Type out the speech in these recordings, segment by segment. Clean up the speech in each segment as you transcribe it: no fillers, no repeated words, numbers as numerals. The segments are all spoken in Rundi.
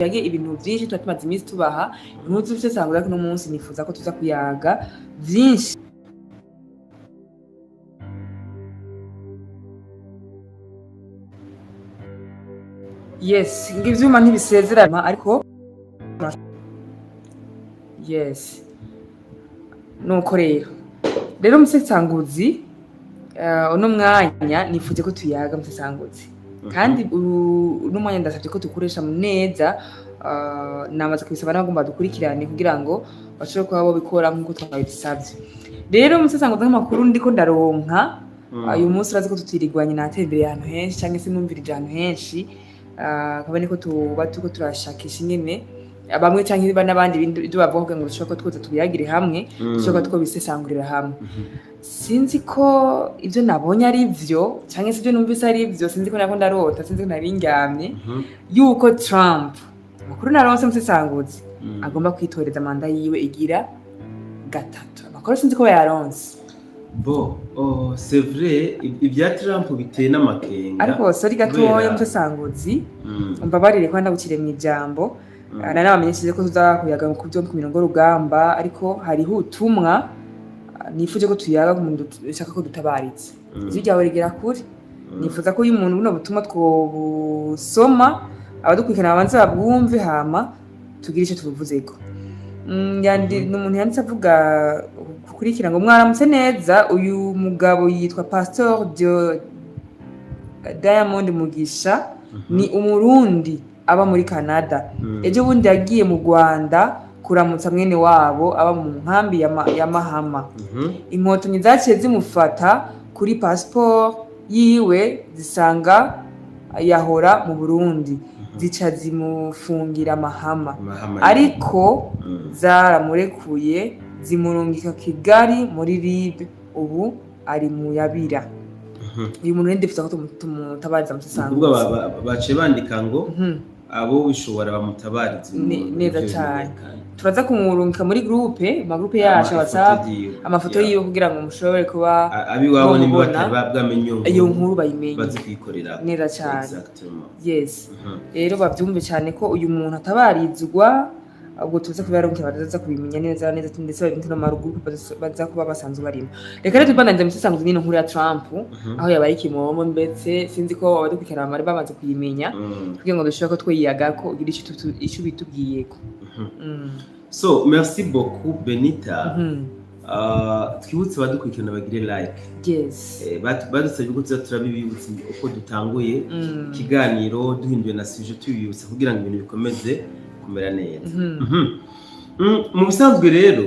Tuyage ibintu vyinshi tuba tumaze iminsi tubaha inkuru z'ubusesanguzi, ariko uno munsi nifuza ko tuza kuyaga vyinshi. Yes, ngo ivyuma ntibisezerana, ariko yes, nuko rero umusesanguzi, uno mwanya nifuje ko tuyaga, musesanguzi, kandi uno mwanya ndasabye ko tukoresha neza. Namaze kubisaba n'abagomba dukurikirane kugira ngo bashobore kuba bobikora nk'uko twabisabye. Rero umusesanguzi, nk'amakuru ndiko ndaronka uyu munsi, urazi ko tutirigwanye, natembereye ahantu henshi cyangwa se numvirije ahantu henshi, akaba niko tuba turiko turashakisha ingene bamwe canke n'abandi ibindi ibyo bavuga kugira ngo dushobore ko twose tubiyagire hamwe, dushobora ko twobisesangurira hamwe. Sinzi ko ibyo nabonye ari vyo canke se ibyo numvise ari vyo, sinzi ko nako ndarota, sinzi ko nari ndyamye, yuko Trump, amakuru naronse, musesanguzi, agomba kwitoreza manda yiwe igira gatatu. Amakuru sinzi ko bayaronse. Bon, oh, c'est vrai, ibya Trump biteye n'amakenga. Ariko sorry gatoya, musesanguzi, umbabarire ko ndaguciriye mu ijambo. Nari nabamenyesheje ko tuza kuyaga ku byo ku mirongo y'urugamba, ariko hariho ubutumwa nifuje ko tuyaga ku muntu ushaka ko dutabaritse. Ijwi ryawe rigera kure. Nifuza ko uyu muntu buno butumwa twobusoma, abadukurikirana babanze babwumve, hama tugire icyo tubuvuzeko. Ni umuntu yanditse avuga gukurikira ngo: "Mwaramutse neza. Uyu mugabo yitwa Pastor Diamond Mugisha, ni Umurundi aba muri Canada. Ejo bundi yagiye mu Rwanda kuramutsa mwene wabo aba mu nkambi ya Mahama. Inkotanyi zaciye zimufata kuri passport yiwe, zisanga yahora mu Burundi, zica zimufungira Mahama." Mahama. "Ariko zaramurekuye, zimurungika Kigali muri RIB. Ubu ari mu yabira." Uyu muntu rero ndifuza ko tumutabariza. Ni ukuvuga Musesanguzi. Baciye bandika ngo abo bishobora bamutabarize uyu muntu, Neza ivyo cane. bimenyekane. Turaza kumurungika muri groupe, mu magroupe yacu ya WhatsApp, yiwe. amafoto yiwe kugira ngo mushobore kuba Abiwabo nimba mumubona. batari bwamenye Iyo nkuru bayimenye. Bazi kuyikorera. Neza cane. Exactement. Yes, rero bavyumve cyane ko uyu muntu atabarizwa. Ubwo tuza kubarungika, baraza kubimenya neza neza, ndetse babimenya no mu groupe baza kuba basanzwe barimo. Reka rero tubandanize, musesanguzi, n'ino nkuru ya Trump, aho yabaye ikimomo. Ndetse sinzi ko abadukurikirana bari bamaze kuyimenya, kugira ngo dushobore ko twiyagako, ugira ico bitubwiyeko. So merci beaucoup, Benita. Twibutse abadukurikirana bagire like. Badusabye ko tuza turabibibutsa uko dutanguye ikiganiro, duhinduye na sujet, tubibutsa kugira ngo ibintu bikomeze kumera neza. Mu bisanzwe rero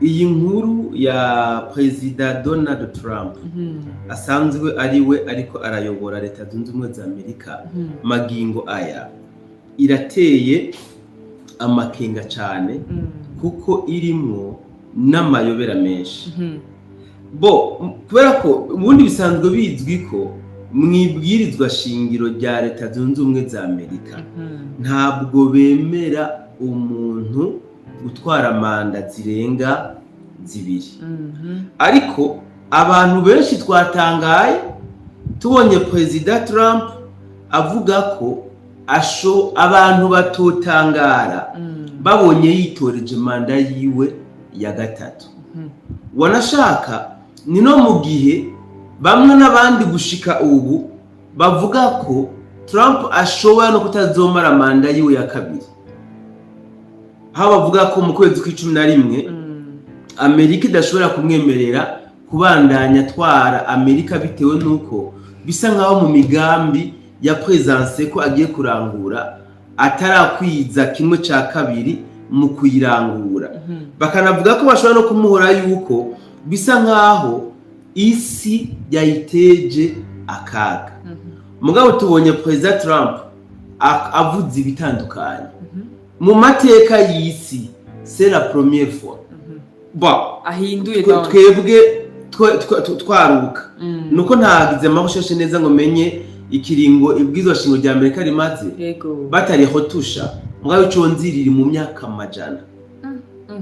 iyi nkuru ya Perezida Donald Trump, asanzwe ari we ariko arayobora Leta Zunze Ubumwe za Amerika magingo aya, irateye amakenga cyane, kuko irimwo n'amayobera menshi. Bo kubera ko ubundi bisanzwe bizwi ko mu ibwirizwa shingiro rya Leta Zunze Ubumwe za Amerika ntabwo bemera umuntu gutwara manda zirenga zibiri. Ariko abantu benshi twatangaye tubonye Perezida Trump avuga ko asho abantu batotangara babonye yitoreje manda yiwe ya gatatu. Wanashaka ni no mu gihe bamwe n'abandi gushika ubu bavuga ko Trump ashobora no kutazomara manda yiwe ya kabiri, aho bavuga ko mu kwezi kw'icumi na rimwe Amerika idashobora kumwemerera kubandanya atwara Amerika, bitewe n'uko bisa nk'aho mu migambi ya présidence ko agiye kurangura atarakwiza kimwe cya kabiri mu kuyirangura. Bakanavuga ko bashobora no kumuhora yuko bisa nk'aho isi yayiteje akaga. Mugabo tubonye Perezida Trump avuze ibitandukanye. Mu mateka y'isi, c'est la première fois. Bon, ahinduye donc. Twebwe twaruka nuko ntagize amahushashe neza ngo menye ikiringo ibwirizwa shingiro rya Amerika rimaze batariho tusha. Mugabo ico nzi, riri mu myaka amajana.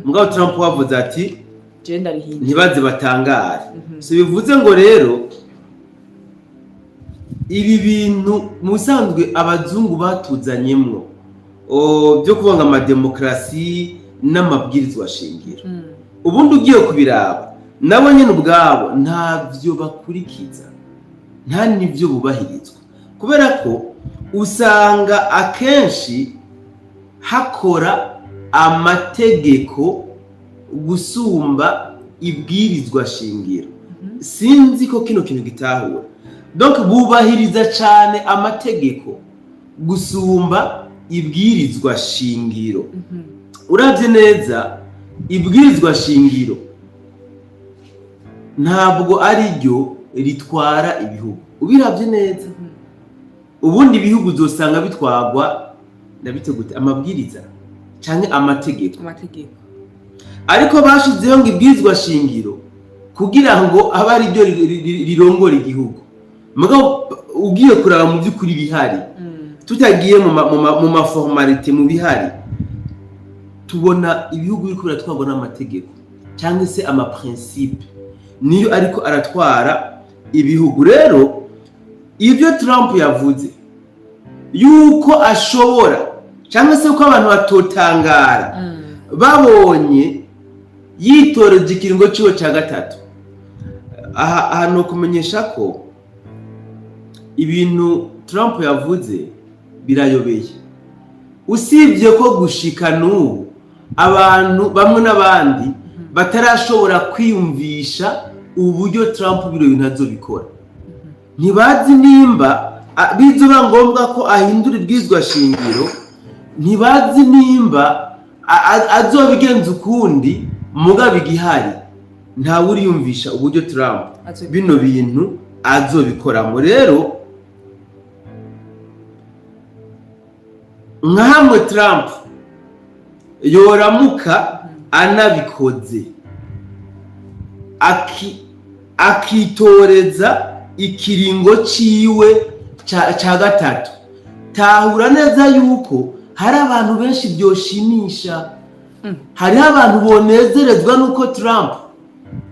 Mugabo Trump wavuze ati Je ndarihinduye, ntibaze batangare. Si bivuze ngo rero ibi bintu mu bisanzwe abazungu batuzanyemwo. byo kuvuga ngo amademokarasi n'amabwirizwa shingiro, ubundi ugiye kubiraba, nabo nyine ubwabo ntabyo bakurikiza, nta n'ibyo bubahirizwa, kubera ko usanga akenshi hakora amategeko gusumba ibwirizwa shingiro. Sinzi ko kino kintu gitahura. Donc bubahiriza cyane amategeko gusumba ibwirizwa shingiro. Uravye neza, ibwirizwa shingiro ntabwo ari ryo ritwara ibihugu. Ubiravye neza, ubundi ibihugu uzosanga bitwarwa na bite? Gute? Amabwiriza canke amategeko. Amategeko. Ariko bashizeho ngo ibwirizwa shingiro kugira ngo abe ari ryo rirongora igihugu. Mugabo ugiye kuraba mu by'ukuri bihari, tutagiye mu ma formalités, mu bihari tubona ibihugu biriko biratwarwa n'amategeko cyangwa se ama principes niyo ariko aratwara ibihugu. Rero ibyo Trump yavuze yuko ashobora, cyangwa se ko abantu batotangara babonye yitoreje ikiringo ciwe cya gatatu, aha ni ukumenyesha ko ibintu Trump yavuze birayobeye, usibye ko gushika n'ubu abantu bamwe n'abandi batarashobora kwiyumvisha uburyo Trump bino bintu azobikora. Ntibazi nimba bizoba ngombwa ko ahindura ibwirizwa shingiro, ntibazi nimba azobigenza ukundi. Mugabo igihari, ntawe uriyumvisha uburyo Trump bino bintu azobikoramo. Rero nka hamwe Trump yoramuka anabikoze, akitoreza ikiringo ciwe ca gatatu, tahura neza yuko hari abantu benshi byoshimisha. Hariho abantu bonezerezwa nuko Trump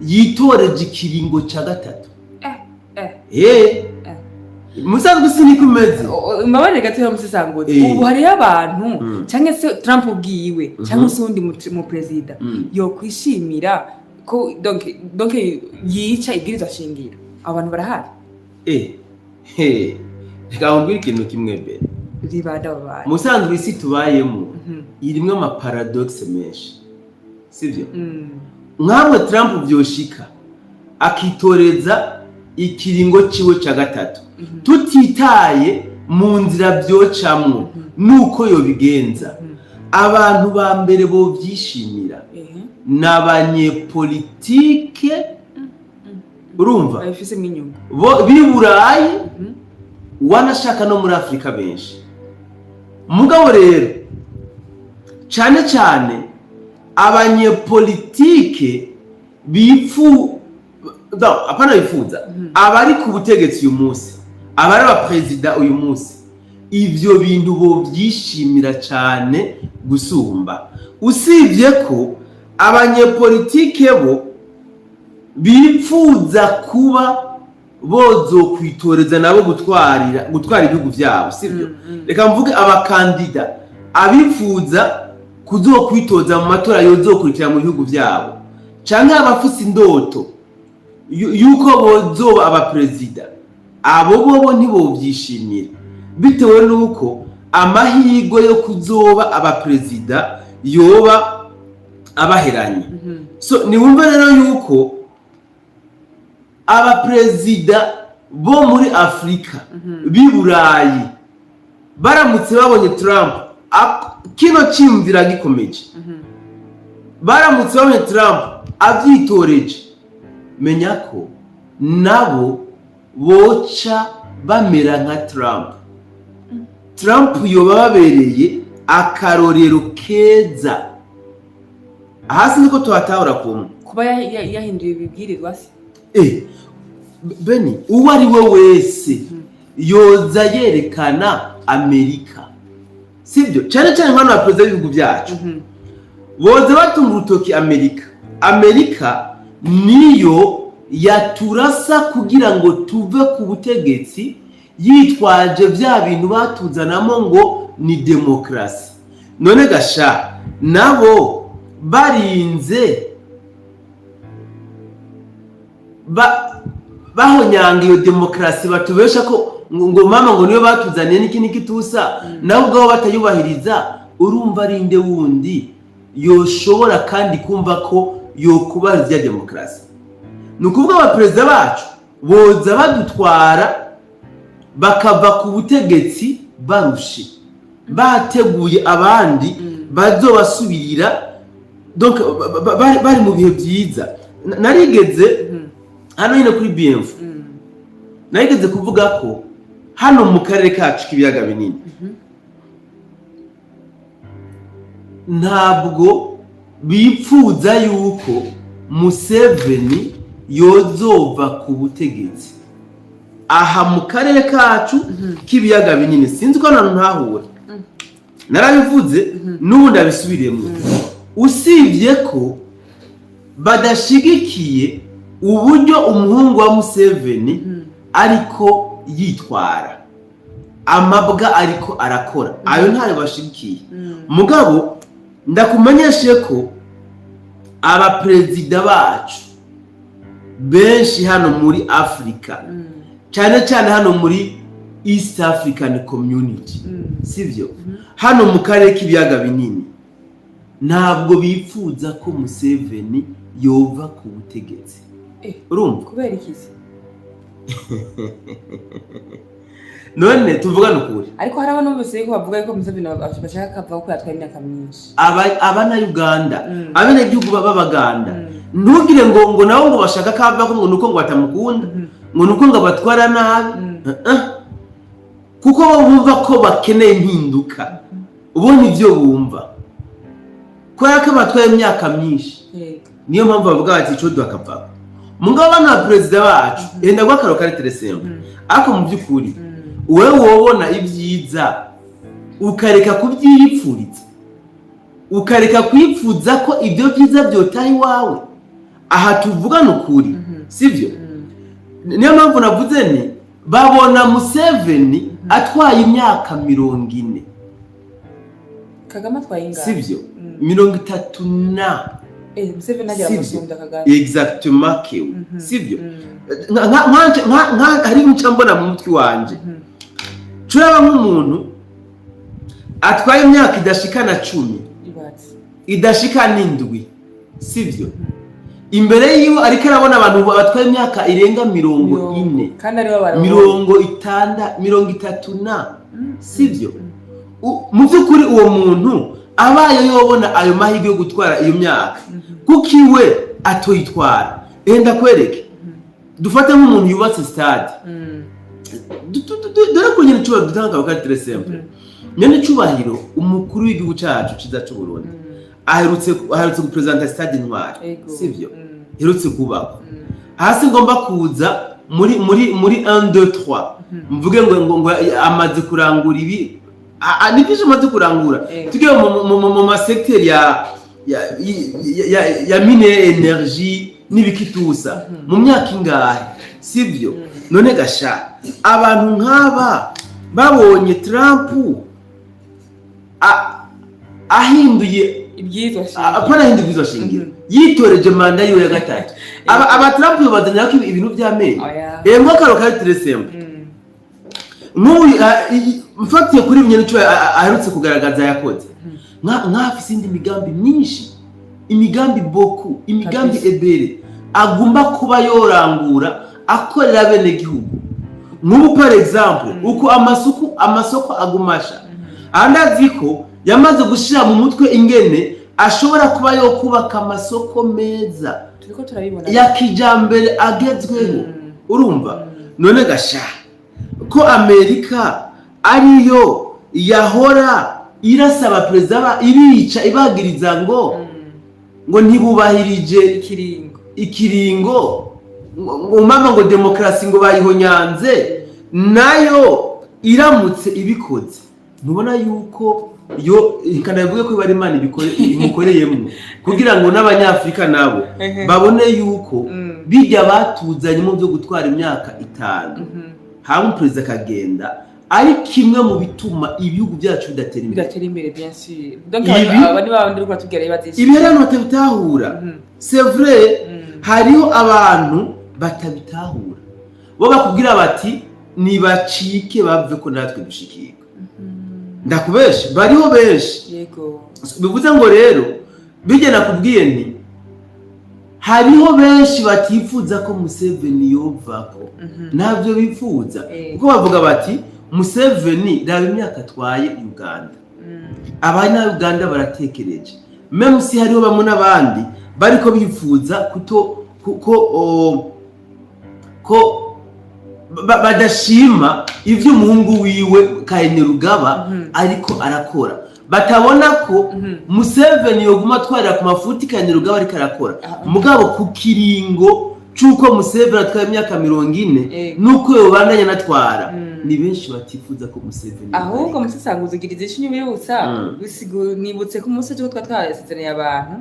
yitoreje ikiringo ca gatatu. Eh, musanzwe isi niko imeze. Mbabarire gato musesanguzi. Ubu hariho abantu, cyangwa se Trump ubwiwe, cyangwa se uwundi mu perezida yokwishimira ko donc yica ibwirizwa shingiro, abo bantu barahari? Eh, he, reka nkubwire ikintu kimwe mbere. Ribanda abo bantu. Musanzwe isi tubayemo irimwo ama paradoxes menshi, sibyo? Nkamwe Trump vyoshika akitoreza ikiringo ciwe ca gatatu, tutitaye mu nzira vyocamwo nuko yobigenza, abantu ba mbere bovyishimira ni abanyepolitike, urumva, babifisemo inyungu. Bo b'i Burayi, wanashaka no muri Afurika benshi. Mugabo rero cyane cyane abanyepolitike bifu, no, apana bifuza, abari ku butegetsi uyu munsi, abari abaperezida uyu munsi, ivyo bintu bovyishimira cyane gusumba. Usibye ko abanyepolitike bo bipfuza kuba bozokwitoreza nabo gutwara ibihugu vyabo, sibyo? Reka mvuge abakandida abifuza kuzokwitoza mu matora yozokurikira mu bihugu vyabo, canke abafise indoto yuko bozoba abaperezida, abo bobo ntibovyishimira, bitewe n'uko amahirwe yo kuzoba abaperezida yoba abaheranye. So niwumve rero yuko abaperezida bo muri Afurika, b'i Burayi, baramutse babonye Trump kino cyiyumvira gikomeje, baramutse babonye Trump abyitoreje, menya ko nabo boca bamera nka Trump. Trump yoba babereye akarorero keza. Hasi niko tuhatahura kumwe. Kuba yahinduye ibibwirizwa se? Eh, Beni, uwo ari we wese yoza yerekana Amerika, sibyo? Cyane cyane nk'hano perezida w'ibihugu byacu boza batunga urutoki Amerika. Amerika niyo yaturasa kugira ngo tuve ku butegetsi, yitwaje bya bintu batuzanamo ngo ni demokarasi. None gasha nabo barinze bahonyanga iyo demokarasi batubesha ko ngo mama ngo niyo batuzaniye n'iki n'iki tusa, nabo ubwabo batayubahiriza. Urumva ari nde wundi yoshobora kandi kumva ko yokubahiriza ya demokarasi? Ni ukuvuga abaperezida bacu boza badutwara bakava ku butegetsi barushe, bateguye abandi bazobasubirira, donc bari mu bihe byiza. Narigeze hano nyine kuri BMF, narigeze kuvuga ko hano mu karere kacu k'ibiyaga binini ntabwo bipfuza yuko Museveni yozova ku butegetsi aha mu karere kacu k'ibiyaga binini. Sinzi ko hano ntahura, narabivuze n'ubu ndabisubiremo. Usibye ko badashigikiye uburyo umuhungu wa Museveni ariko yitwara, amabwa ariko arakora, ayo ntayo bashigikiye. Mugabo ndakumenyeshe ko abaperezida bacu benshi hano muri Afurika, cyane cyane hano muri East African Community, sivyo, hano mu karere k'ibiyaga binini, ntabwo bifuza ko Museveni yova ku butegetsi. Urumva? Kubera iki se? None tuvugane ukuri. Ariko hari abantu bose ko bavuga ko Museveni bashaka kavaho ko yatwaye imyaka myinshi. Abana Uganda, abenegihugu b'Abaganda, ntugire ngo nabo ngo bashaka kava ko ngo nuko ngo batamukunda, ngo nuko ngo abatwara nabi. Kuko bo bumva ko bakeneye impinduka, ubona ibyo bumva kubera ko abatwaye imyaka myinshi. Niyo mpamvu bavuga bati ico duhakavako. Mugabo bano ba perezida bacu, enda guha akaro kari très simple, ariko mu by'ukuri wewe wobona ibyiza ukareka kubyiyipfuriza, ukareka kwipfuza ko ibyo byiza byotaha iwawe. Aha tuvugana ukuri, sivyo? Niyo mpamvu navuze ni babona Museveni atwaye imyaka 40. Kagame atwaye ingahe? Sivyo? 30 na Museveni agera Sivyo. gusumbya Kagame. Exactement, kewe, sivyo? Hari nca mbona mu mutwe wanje, turaba nk'umuntu atwaye imyaka idashikana 10, Ibatse. idashikana 7, sivyo? Imbere yiwe ariko arabona abantu batwaye imyaka irenga 40, kandi aribo barabona. 60, 30 na, sivyo? Mu by'ukuri uwo muntu abaye yobona ayo mahirwe yo gutwara iyo myaka, kuko iwe atoyitwara. Enda kwereke, dufate nk'umuntu yubatse stade. Dore ko nyine icubahiro dutanga akaba kari très simple. Nyene icubahiro umukuru w'igihugu cacu ciza c'u Burundi aherutse gupresenta stade Intwari, sivyo? Iherutse kubakwa. Hasi ngomba kuza muri 1 2 3 mvuge ngo amaze kurangura ibi. Ni byinshi amaze kurangura. Tugiye mu masecteur ya mine, énergie n'ibikitusa mu myaka ingahe, sivyo? None gasha abantu nk'aba babonye Trump ahinduye Ibwirizwa shingiro. Apana ahinduye ibwirizwa shingiro, yitoreje manda yiwe ya gatatu, aba Trump bazanira ko ibintu by'amenyo. Oya. Mbwo akaro kari très simple. Nk'uyu mfatiye kuri nyene ico aherutse kugaragaza yakoze, nk'afise indi migambi myinshi, imigambi beaucoup, imigambi ebere agomba kuba yorangura akorera bene gihugu. Nk'ubu par exemple uko amasoko agumasha, ahandazi ko yamaze gushira mu mutwe ingene ashobora kuba yokubaka amasoko meza Turiko turabibona. ya kijambere agezweho. Urumva? None gasha ko Amerika ariyo yahora irasaba perezida ibica ibagiriza ngo ngo ntibubahirije Ikiringo. ikiringo, ngo mama ngo demokarasi ngo bayihonyanze, nayo iramutse ibikoze, ntubona yuko yo ikanavuge ko ibara Imana imukoreyemo kugira ngo n'Abanyafurika nabo babone yuko bijya batuzanye mu byo gutwara imyaka 5, haba umuperezida akagenda. Ari kimwe mu bituma ibihugu byacu bidatera imbere. Bigatera imbere, bien sûr. Donc aba ni babandi uriko uratubwira ibibazo. Ibi hari abantu batabitahura. C'est vrai, hariho abantu batabitahura, bo bakubwira bati nibacike bave ko natwe dushikirwa. Ndakubesha, bariho benshi. Bivuze ngo rero bijya nakubwiye nti hariho benshi batifuza ko Museveni yovako. Ntabyo bifuza, kuko bavuga bati Museveni, raba imyaka atwaye Uganda. Abanya-Uganda baratekereje, même si hariho bamwe n'abandi bariko bifuza kuto kuko ko badashima ivyo umuhungu wiwe Kainerugaba ariko arakora, batabona ko Museveni yoguma atwarira ku mafuti Kainerugaba ariko arakora. Mugabo ku kiringo c'uko Museveni atwaye imyaka 40 nuko yobandanya anatwara, ni benshi batifuza ko Museveni Ahubwo yohagarika. Musesanguzi, ugiriza ico unyibutsa. Nibutse ko umunsi ejo twari twasezeraniye abantu,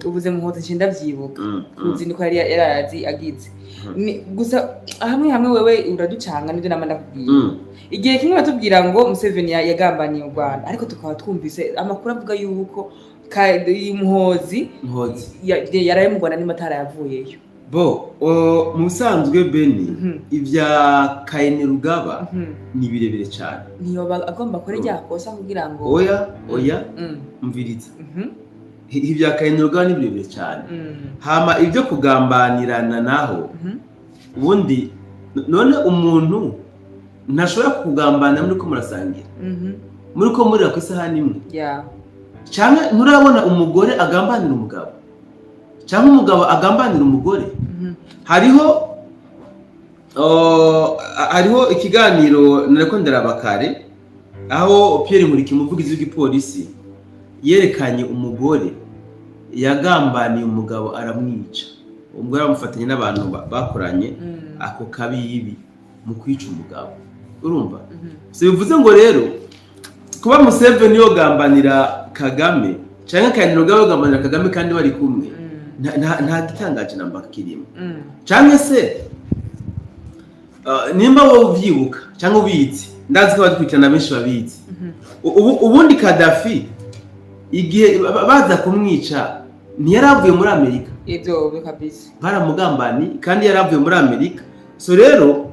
ubuze Muhozi, nce ndavyibuka ku ruzinduko yari yarazi agize. Gusa hamwe hamwe wewe uraducanga, nibyo nama ndakubwiye. Igihe kimwe batubwira ngo Museveni yagambaniye u Rwanda, ariko tukaba twumvise amakuru avuga yuko Muhozi Muhozi yaraye mu Rwanda nimba atarayavuyeyo. Bo mu busanzwe, Beni, ibya Kainerugaba ni birebire cyane. Ntiyoba agomba gukora rya kosa kugira ngo Oya, oya, mviriza. Ibya Kainerugaba ni birebire cyane. Hama ibyo kugambanirana naho, ubundi none umuntu ntashobora kukugambanira muri ko murasangira, muri ko murira ku isahani imwe? Cyangwa nturabona umugore agambanira umugabo, cyangwa umugabo agambanira umugore? Hariho ikiganiro nariko ndaraba kare, aho Pierre Nkurikiye, umuvugizi w'igipolisi, yerekanye umugore yagambaniye umugabo aramwica. Umugore amufatanya n'abantu bakoranye ako kabibi mu kwica umugabo, urumva? Si bivuze ngo rero kuba Museveni yogambanira Kagame canke Kainerugaba yogambanira Kagame kandi bari kumwe, nta gitangaje namba kirimo. Canke se nimba wowe uvyibuka canke ubizi, ndazi ko abadukurikirana benshi babizi, ubundi Kadafi igihe baza kumwica ntiyari avuye muri Amerika? Ivyo kabisa. Baramugambani kandi yari avuye muri Amerika. So rero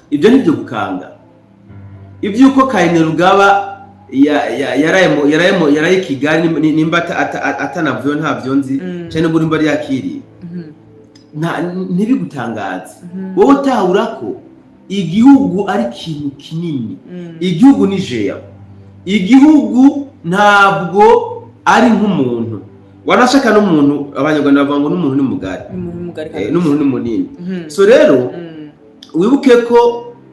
ibyo nibyo gukanga iby'uko Kainerugaba yaraye i Kigali, nimba atanavuyeho ntabyo nzi, cyane n'ubwo nimba yakiriye, ntibigutangaze. Wowe utahura ko igihugu ari ikintu kinini. Igihugu ni jeya, igihugu ntabwo ari nk'umuntu wanashaka n'umuntu. Abanyarwanda bavuga ngo n'umuntu ni mugari. N'umuntu mugari. N'umuntu ni munini. So rero wibuke ko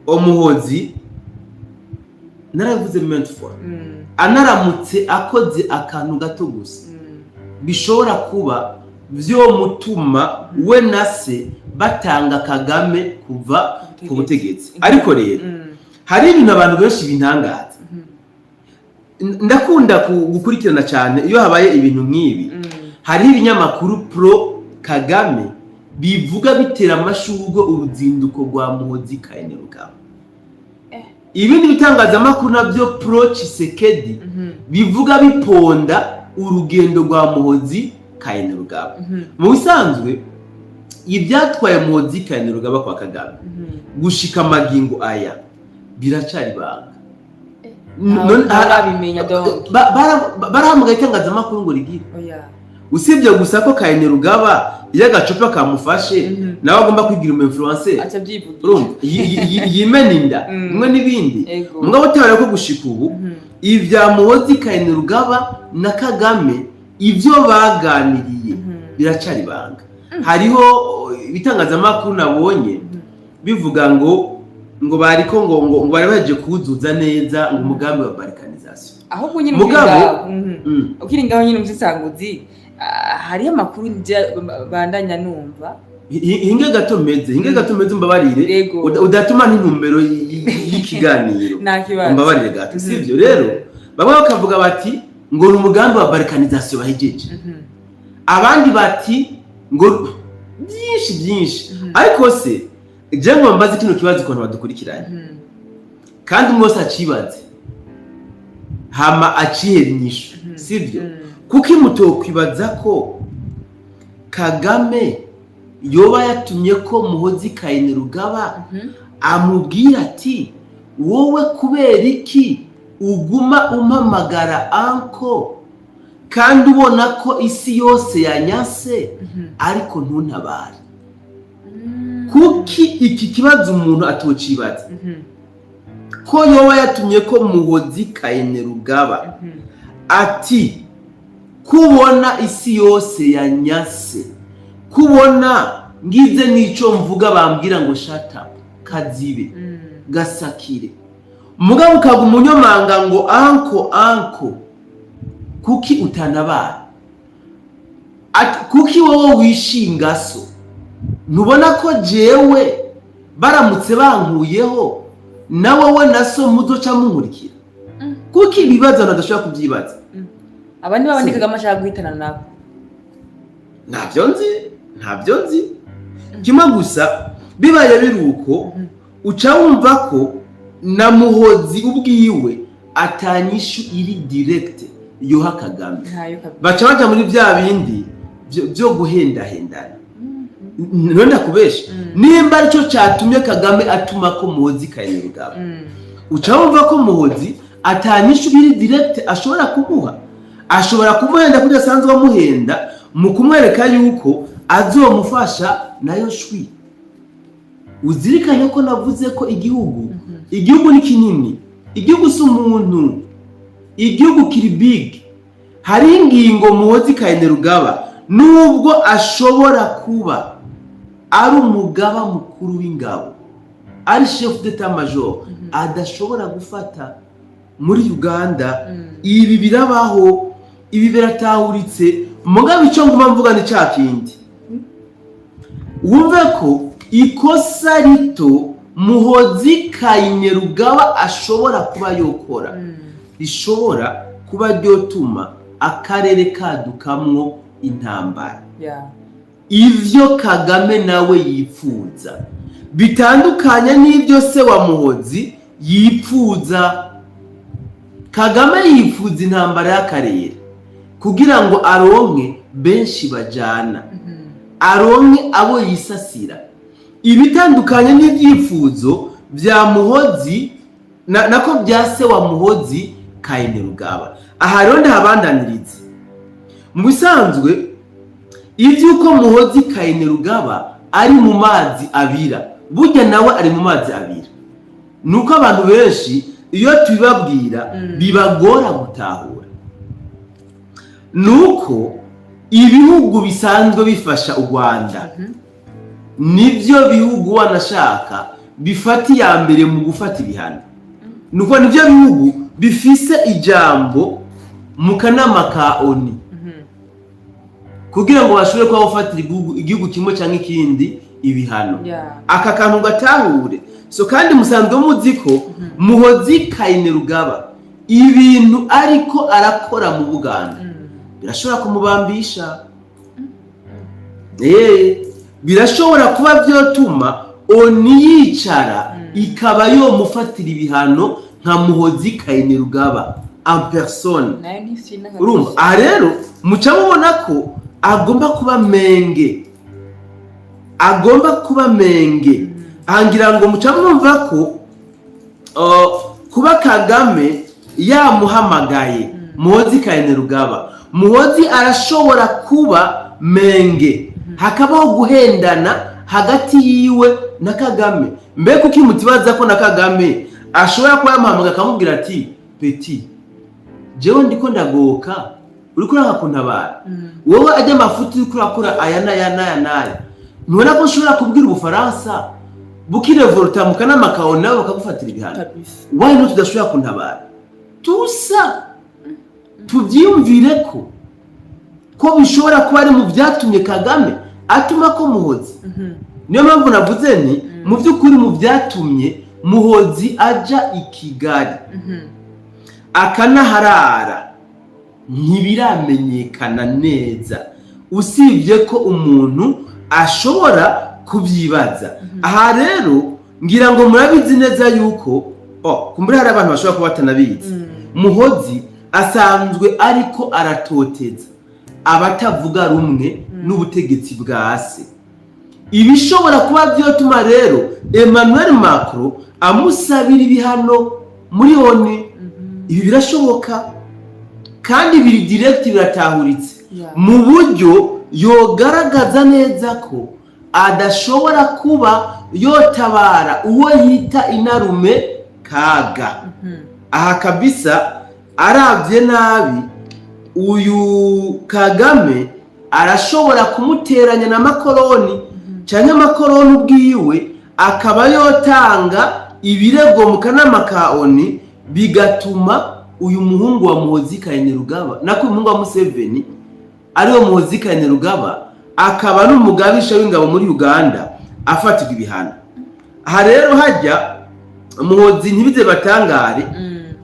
Umuhozi, naravuze maintes fois, anaramutse akoze akantu gato gusa bishobora kuba vyomutuma we na se batanga Kagame kuva ku butegetsi. Ariko rero hari ibintu abantu benshi bintangaza. Ndakunda gukurikirana cyane iyo habaye ibintu nk'ibi. Hariho ibinyamakuru pro Kagame bivuga bitera amashurwe uruzinduko rwa Muhozi Kainerugaba. Ibindi bitangazamakuru nabyo pro Tshisekedi bivuga biponda urugendo rwa Muhozi Kainerugaba. Mu bisanzwe ibyatwaye Muhozi Kainerugaba kwa Kagame gushika amagingo aya biracari ibanga. Ntababimenya donc. Barahamagaye itangazamakuru ngo rigire? Oya. Usibye gusa ko Kainerugaba iyo agacupa kamufashe, nawe agomba kwigira umu influencer, aca abyivugira. Urumva yimena inda bimwe n'ibindi. Mugabo utabara ko gushika ubu ibya Muhozi Kainerugaba na Kagame, ibyo baganiriye biracari ibanga. Hariho ibitangazamakuru nabonye bivuga ngo bariko ngo bari baje kuzuza neza ngo umugambi wa balkanisation. Ahubwo nyine Mugabo ukiri ngaho, ukiri ngaho nyine umusisanguzi, hariho amakuru bandanya numva. Hinge gato meze, hinge gato meze, umbabarire. Yego. Udatuma n'intumbero y'ikiganiro. Nta kibazo. Umbabarire gato. Sivyo rero, bamwe bakavuga bati ngo ni umugambi wa balkanisation bahejeje, abandi bati ngo byinshi byinshi. Ariko se je ngo mbaze kino kibazo ukuntu badukurikiranye. Kandi umwe wese acibaze, hama acihera inyishu, sibyo? Kuko imutokwibaza ko Kagame yoba yatumye ko Muhozi Kainerugaba amubwira ati: "Wowe kubera iki uguma umpamagara uncle, kandi ubona ko isi yose yanyase, ariko ntuntabare?" Kuki iki kibazo umuntu atocibaza ko yoba yatumye ko Muhozi Kainerugaba ati: "Kubona isi yose yanyase, kubona ngize n'ico mvuga bambwira ngo shut up, kazibe, gasakire, mugabo ukaguma unyomanga ngo uncle, uncle, kuki utanabara? Ati, kuki wowe wishinga so? Ntubona ko jewe baramutse bankuyeho, na wowe na so muzoca munkurikira?" Kuki ibibazo abantu badashobora kubyibaza? Abandi babandi Kagame ashaka guhitana nabo. Ntabyo nzi, ntabyo nzi. Kimwe gusa, bibaye biri uko, uca wumva ko na Muhozi ubwiwe atanyishu iri direct yoha Kagame. Ntayo kabisa. Baca baja muri bya bindi byo guhendahendana. None ndakubesha, nimba aricyo cyatumye Kagame atuma ko Muhozi Kainerugaba, uca wumva ko Muhozi atanyishu iri direct ashobora kumuha. Ashobora kumuhenda kuko asanzwe amuhenda mu kumwereka yuko azomufasha nayo shwi. Uzirikane ko navuze ko igihugu ni kinini, igihugu si umuntu, igihugu kiri big. Hari ingingo Muhozi Kainerugaba, nubwo ashobora kuba ari umugaba mukuru w'ingabo, ari chef d'état major, adashobora gufata muri Uganda. Ibi birabaho, ibi biratahuritse. Mugabo icyo nguma mvuga ni cya kindi: wumve ko ikosa rito Muhozi Kainerugaba ashobora kuba yokora rishobora kuba ryotuma akarere kadukamwo intambara. Ivyo Kagame nawe yipfuza bitandukanye n'ibyo se wa Muhozi yipfuza. Kagame yifuza intambara y'akarere kugira ngo aronke benshi bajana, aronke abo yisasira, ibitandukanye n'ibyifuzo bya Muhozi nako bya se wa Muhozi Kainerugaba. Aha rero ndahabandaniriza. Mu bisanzwe, iby'uko Muhozi Kainerugaba ari mu mazi abira, burya nawe ari mu mazi abira. Ni uko abantu benshi iyo tubibabwira bibagora gutahura. Ni uko ibihugu bisanzwe bifasha u Rwanda nibyo bihugu wanashaka bifata iya mbere mu gufata ibihano. Ni uko nibyo bihugu bifise ijambo mu kanama ka ONU kugira ngo bashobore kuba bafatira igihugu kimwe cyangwa ikindi ibihano. Aka kantu gatahure. So kandi musanzwe muzi ko Muhozi Kainerugaba ibintu ariko arakora mu Buganda birashobora kumubambisha. Birashobora kuba byotuma ONU yicara ikaba yomufatira ibihano nka Muhozi Kainerugaba en personne. Nayo ntifina. Urumva, aha rero muca mubona ko agomba kuba menge, agomba kuba menge. Aha ngira ngo muca mwumva ko kuba Kagame yamuhamagaye Muhozi Kainerugaba, Muhozi arashobora kuba menge, hakabaho guhendana hagati yiwe na Kagame. Mbega kuki mutibaza ko na Kagame ashobora kuba yamuhamagaye akamubwira ati: "Petit, jewe ndiko ndagoka, uriko uranga kuntabara. Wowe ajya amafuti uriko urakora aya n'aya n'aya n'aya, ntubona ko nshobora kubwira Ubufaransa bukirevoluta mu kanama kawe, nawe bakagufatira ibihano? Why not tudashobora kuntabara?" Tusa tubyiyumvire ko bishobora kuba ari mu byatumye Kagame atuma ko Muhozi. Niyo mpamvu navuze ni mu by'ukuri mu byatumye Muhozi aja i Kigali akanaharara ntibiramenyekana neza, usibye ko umuntu ashobora kubyibaza. Aha rero ngira ngo murabizi neza yuko Oh, kumbura hari abantu bashobora kuba batanabizi. Muhozi asanzwe ariko aratoteza abatavuga rumwe n'ubutegetsi bwa se. Ibishobora kuba vyotuma rero Emmanuel Macron amusabira ibihano muri ONU. Ibi birashoboka kandi biri direct, biratahuritse mu buryo yogaragaza neza ko adashobora kuba yotabara uwo yita inarume Kaga. Aha kabisa aravye nabi, uyu Kagame arashobora kumuteranya na Makoroni, canke Makoroni ubwiwe akaba yotanga ibirego mu kanama ka ONU, bigatuma uyu muhungu wa Muhozi Kainerugaba, nako uyu muhungu wa Museveni ariwe Muhozi Kainerugaba, akaba n'umugabisha w'ingabo muri Uganda, afatirwa ibihano. Aha rero hajya Muhozi ntibize batangare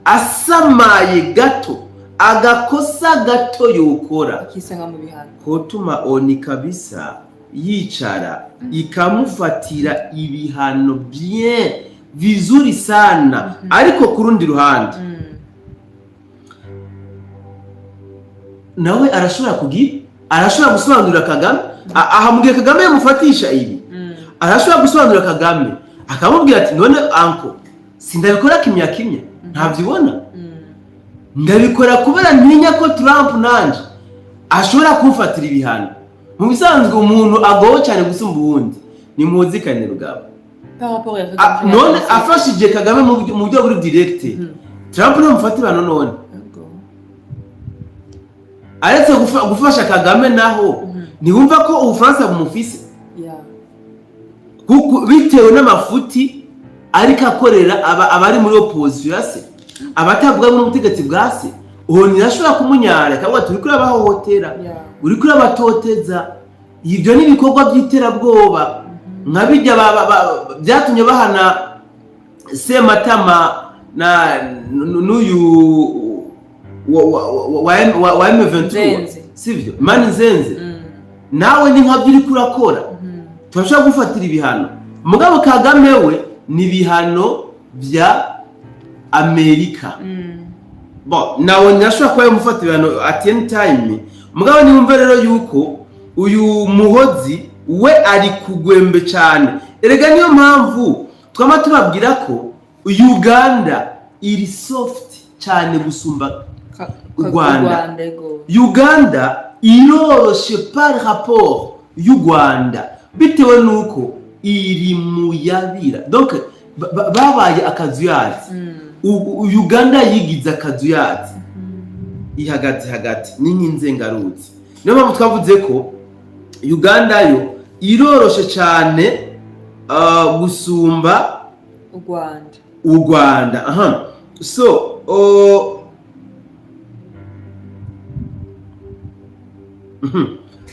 asamaye gato, agakosa gato yokora akisanga mu bihano, kotuma ONU kabisa yicara ikamufatira ibihano bien vizuri sana. Ariko ku rundi ruhande, nawe arashobora kugira, arashobora gusobanurira Kagame. Aha mu gihe Kagame yamufatisha ibi, arashobora gusobanurira Kagame akamubwira ati: "None anko sindabikora kimya kimya, ntabyibona, ndabikora kubera ntinya ko Trump nanje ashobora kumfatira ibihano." Mu bisanzwe umuntu agowe cyane gusumba uwundi ni Muhozi Kainerugaba. Par rapport ya Ah, Kagame. None afashije Kagame mu buryo buri direct, Trump ntamufatira ibihano none? Yego. Aretse gufasha Kagame naho, ntiwumva ko Ubufaransa bumufise? Kuko bitewe n'amafuti ariko akorera abari muri opposition ya se, abatavuga n'ubutegetsi bwa se, uwo ntiyashobora kumunyara akavuga ati: "Uriko urabahohotera, uriko urabatoteza, ibyo ni ibikorwa by'iterabwoba nka bijya byatumye bahana Sematama na n'uyu wa M23." Nzenze. Sivyo, Mani Nzenze? Nawe ni nkabyo uriko urakora, turashobora gufatira ibihano. Mugabo Kagame we ni ibihano bya Amerika. Bon, nawe ntashobora kuba yamufatira ibihano at any time. Mugabo niwumve rero yuko uyu Muhozi we ari kugwembe cyane. Erega niyo mpamvu twama tubabwira ko Uganda iri soft cyane gusumba u Rwanda. Rwanda, yego. Uganda iroroshe par rapport y'u Rwanda bitewe nuko iri mu yabira, donc babaye akazuyazi. Uganda yigize akazuyazi, ihagaze hagati, ni nk'inzengaruzi. Niyo mpamvu twavuze ko Uganda yo iroroshe cyane gusumba U Rwanda. U Rwanda. Aha, so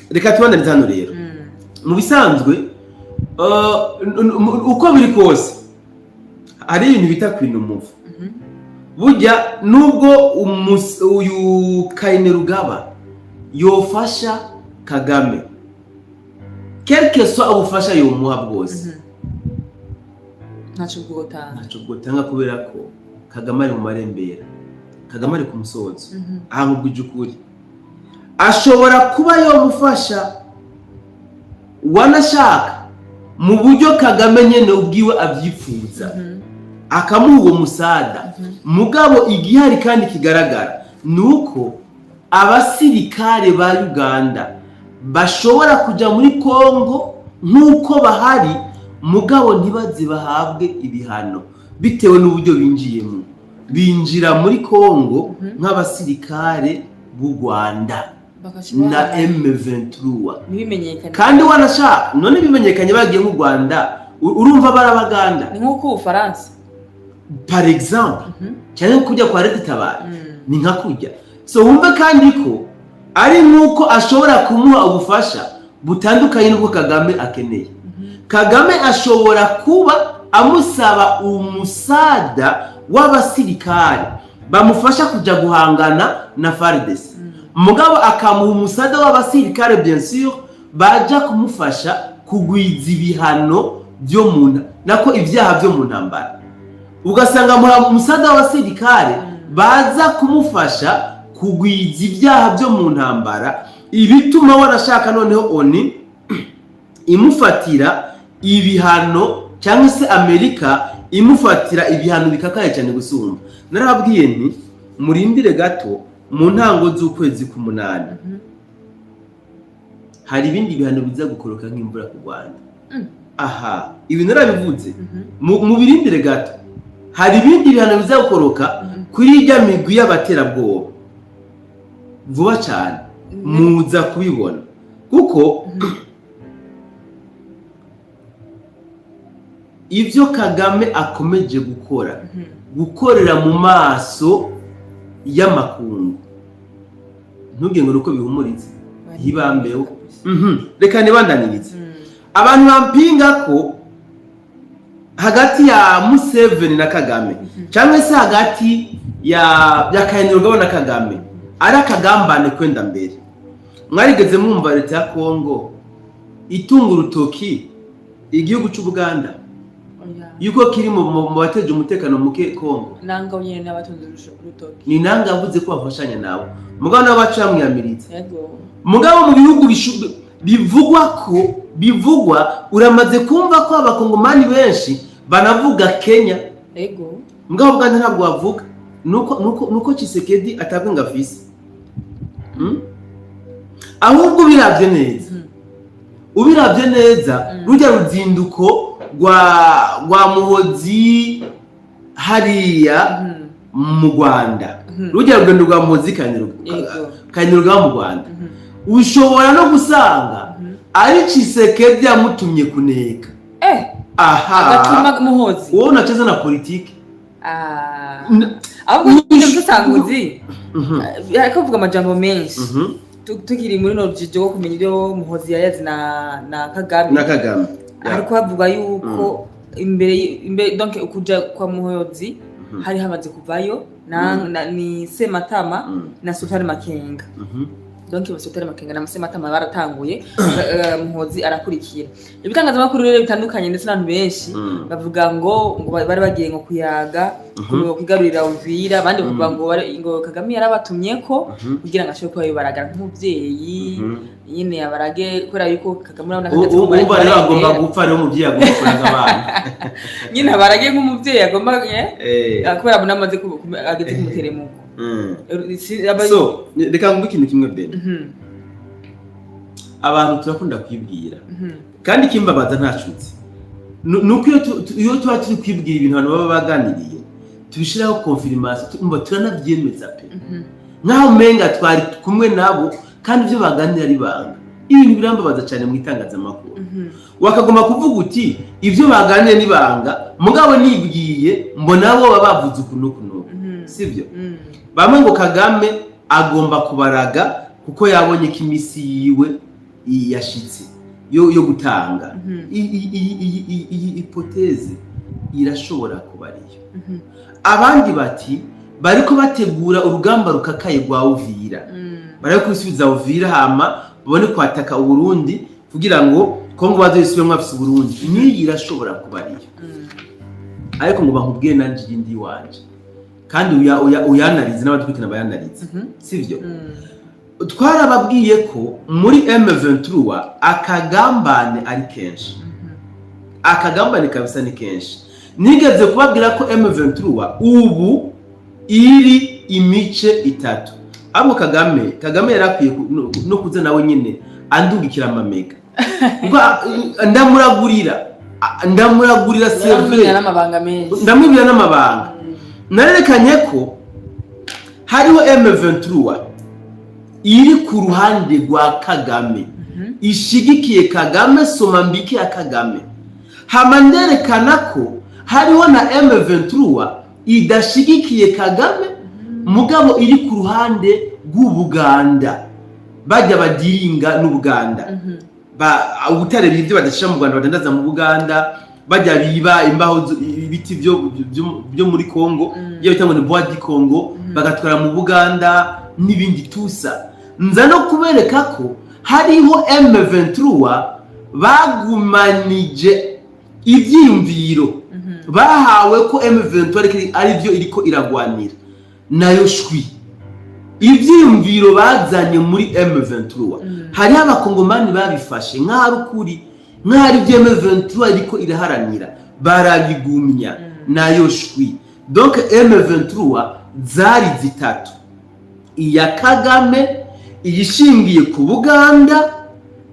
Reka tubandanize hano rero. Mu bisanzwe, uko biri kose, hari ibintu bita kwina umuvu. Burya nubwo uyu Kainerugaba yofasha Kagame, quelque soit ubufasha yomuha bwose, Ntacyo bwotanga. Ntacyo bwotanga, kubera ko Kagame ari mu marembera, Kagame ari ku musozo. Aha nkubwije ukuri, ashobora kuba yomufasha wanashaka mu buryo Kagame nyene ubwiwe abyifuza, akamuha uwo musada. Mugabo igihari kandi kigaragara ni uko abasirikare ba Uganda bashobora kuja muri Kongo nk'uko bahari, mugabo ntibaze bahabwe ibihano bitewe n'uburyo binjiyemo. Binjira muri Kongo nk'abasirikare b'u Rwanda Bagaca na M23, ntibimenyekane. Kandi wanashaka none bimenyekanye bagiye mu Rwanda, urumva barabaganda. Ni nk'uko Ubufaransa. Par exemple, cyane nko kujya kwa Red Tabara, ni nka kujya. So wumve kandi ko ari nk'uko ashobora kumuha ubufasha butandukanye n'ubwo Kagame akeneye. Kagame ashobora kuba amusaba umusada w'abasirikare bamufasha kujya guhangana na FARDC, mugabo akamuha umusada w'abasirikare bien sûr baja kumufasha kugwiza ibihano byo mu nako ibyaha byo mu ntambara. Ugasanga muha umusada w'abasirikare baza kumufasha kugwiza ibyaha byo mu ntambara, ibituma warashaka noneho ONU imufatira ibihano cyangwa se Amerika imufatira ibihano bikakaye cyane gusumba. Narababwiye nti murindire gato, mu ntango z'ukwezi k'umunani hari ibindi bihano biza gukoroka nk'imvura ku Rwanda. Aha ibi narabivuze, mubirindire gato, hari ibindi bihano biza gukoroka kuri ijya migwi y'abaterabwoba vuba cyane, muza kubibona kuko ibyo Kagame akomeje gukora, gukorera mu maso y'amakungu, ntugenge ngo nuko bihumuritse hibambeho. Reka nibandanirize. Abantu bampinga ko hagati ya Museveni na Kagame cyangwa se hagati ya Kainerugaba na Kagame ari akagambane kwenda mbere. Mwarigeze mwumva leta ya Kongo itunga urutoki igihugu cy'Ubuganda yuko kiri mu bateje umutekano muke Kongo? Nanga nyene n'abatunze urutoki. Ni nanga yavuze ko bafashanya nabo, mugabo nabo baca bamwiyamiriza. Mugabo mu bihugu bivugwa ko bivugwa, uramaze kumva ko abakongomani benshi banavuga Kenya. Mugabo Uganda ntabwo bavuga, nuko Tshisekedi atabwe ngo afise. Ahubwo ubiravye neza, ubiravye neza, rujya ruzinduko rwa Muhozi hariya mu Rwanda, rujya rugendo rwa Muhozi Kainerugaba mu Rwanda, ushobora no gusanga ari Tshisekedi yamutumye kuneka. Aha agatuma Muhozi. Wowe unacheza na politiki. Ahubwo nyine musanguzi ariko kuvuga amajambo menshi, tukiri muri no jijo kumenya ibyo Muhozi yayazi na Kagame. Na Kagame. Ariko bavuga yuko imbere donc ukuja kwa Muhozi hari hamaze kuvayo na ni Sematama na Sultani Makenga. Donc Sultani Makenga na Sematama baratanguye, Muhozi arakurikira. Ibitangazamakuru rero bitandukanye ndetse n'abantu benshi bavuga ngo bari bagiye ngo kuyaga ngo kwigarurira Uvira, abandi bavuga ngo Kagame yarabatumye ko kugira ngo ashobore kuba yobaragara nk'umuvyeyi nyine yabarage, kubera yuko Kagame urabona ko ageze ku Urumva rero agomba barengera. gupfa rero umuvyeyi agomba kuraga abana. Nyine abarage nk'umuvyeyi agomba, kubera abona amaze ageze ku muteremuko. So reka nguhe ikintu kimwe, Ben. Abantu turakunda kwibwira, kandi ikimbabaza ntacutse nuko iyo tuba turi kwibwira ibintu abantu baba baganiriye, tubishiraho confirmation, umva turanabyemeza pe, nkaho umenga twari kumwe nabo kandi ibyo baganira ari banga. Ibintu birambabaza cyane mu itangazamakuru, wakagomba kuvuga uti ibyo baganiriye ni banga, mugabo nibwiye mbona bo baba bavuze uku n'uku n'uku, sibyo? Bamwe ngo Kagame agomba kubaraga kuko yabonye ko imisi yiwe yashitse yo gutanga. Iyi hypothèse irashobora kuba ariyo. Abandi bati bariko bategura urugamba rukakaye rwa Uvira, bariko kubisubiza Uvira hama babone kwataka Uburundi kugira ngo Kongo bazoyisubiremwo bafise Uburundi. N'iyi irashobora kuba ariyo. Ariko ngo bankubwire nanje iyindi iwanje, kandi uyanarize n'abadukurikirana bayanarize, sivyo? Twarababwiye ko muri M23 akagambane ari kenshi, akagambane kabisa ni kenshi. Nigeze kubabwira ko M23 ubu iri imice itatu. Ahubwo Kagame yarakwiye no kuza nawe nyine andungikira amamega, kuko ndamuragurira Yaramubwira sevre n'amabanga menshi. Ndamwibwira n'amabanga. Narerekanye ko hariho M23 iri ku ruhande rwa Kagame, ishigikiye Kagame, soma mbike ya Kagame. Hama nderekana ko hariho na M23 idashigikiye Kagame, mugabo iri ku ruhande rw'Ubuganda, bajya badiringa n'Ubuganda, ubutare ibyo badashyira mu Rwanda badandaza mu Buganda, bajya biba imbaho ibiti byo muri Congo, iyo bita ngo ni bois du Congo, bagatwara mu Buganda n'ibindi tusa. Nza no kubereka ko hariho M23 bagumanije ibyiyumviro. Bahawe ko M23 ari byo iriko iragwanira nayo shwi. Ivyiyumviro bazanye muri M23, hariho Abakongomani babifashe nk'aho ari ukuri, nk'aho ari byo M23 iriko iraharanira, barabigumya nayo shwi. Donc M23 zari zitatu: iya Kagame, iyishingiye ku Buganda,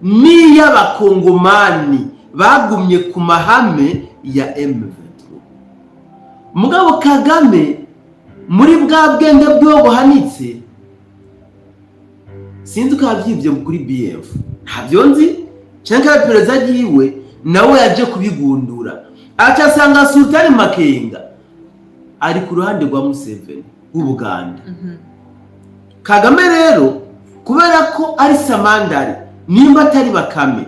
n'iy'Abakongomani bagumye ku mahame ya M23. Mugabo Kagame muri bwa bwenge bwiwe buhanitse, sinzi uko yavyivye kuri BF, ntabyo nzi, canke perezida ryiwe nawe yaje kubigundura, aca asanga Sultani Makenga ari ku ruhande rwa Museveni w'Ubuganda. Kagame rero, kubera ko ari samandari nimba atari Bakame,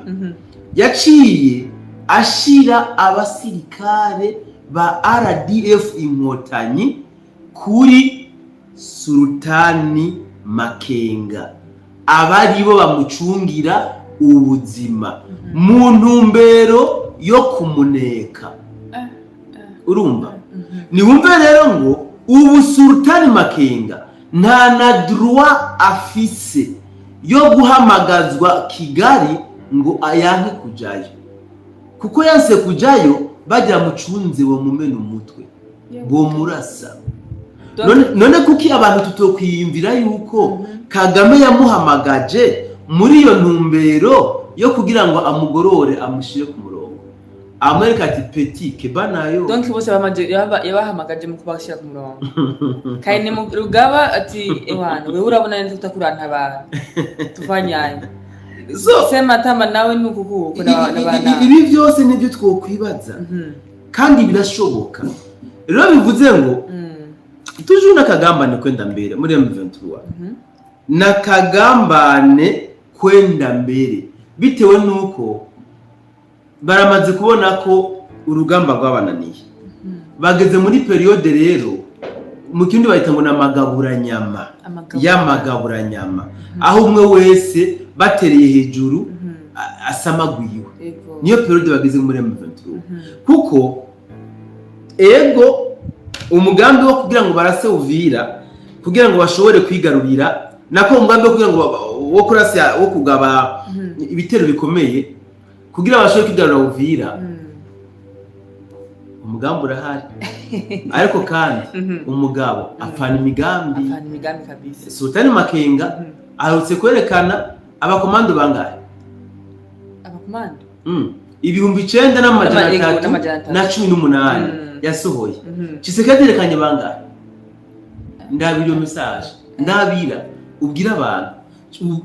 yaciye ashira abasirikare ba RDF Inkotanyi kuri Sultani Makenga, aba aribo bamucungira ubuzima mu ntumbero yo kumuneka. Urumva, niwumve rero ngo ubu Sultani Makenga nta na droit afise yo guhamagazwa Kigali ngo ayanke kujayo, kuko yanse kujayo bagira mucunze bomumena umutwe, bomurasa. None kuki abantu tutokwiyumvira yuko Kagame yamuhamagaje muri iyo ntumbero yo kugira ngo amugorore, amushyire ku murongo, amwereka ati: "Petit keba nayo"? Donc bose yabahamagaje mu kubashyira ku murongo. Kandi ni mu rugaba ati: "Ewana, wewe urabona neza utakurantabara, tuvanyanye." Sematama nawe ni uku kuko n'abana. Ibi byose nibyo twokwibaza kandi birashoboka. Rero bivuze ngo toujours n'akagambane kwenda mbere muri M23, n'akagambane kwenda mbere, bitewe nuko baramaze kubona ko urugamba rwabananiye. Bageze muri période rero mu kindi bahita ngo ni amagaburanyama. Amagaburanyama. Y'amagaburanyama, aho umwe wese batereye hejuru asamagwiwe. Niyo période bageze muri M23, kuko ego umugambi wo kugira ngo barase Uvira kugira ngo bashobore kwigarurira, nako umugambi wo kugira ngo wo kurasa, wo kugaba ibitero bikomeye kugira bashobore kwigarurira Uvira, umugambi urahari, ariko kandi umugabo apfana imigambi. Apfana imigambi kabisa. Sultani Makenga aherutse kwerekana abakomando bangahe? Abakomando? 9318. N'amajana atatu. Yasohoye. Tshisekedi yerekanye bangahe? Ndabira iyo message, ndabira ubwira abantu,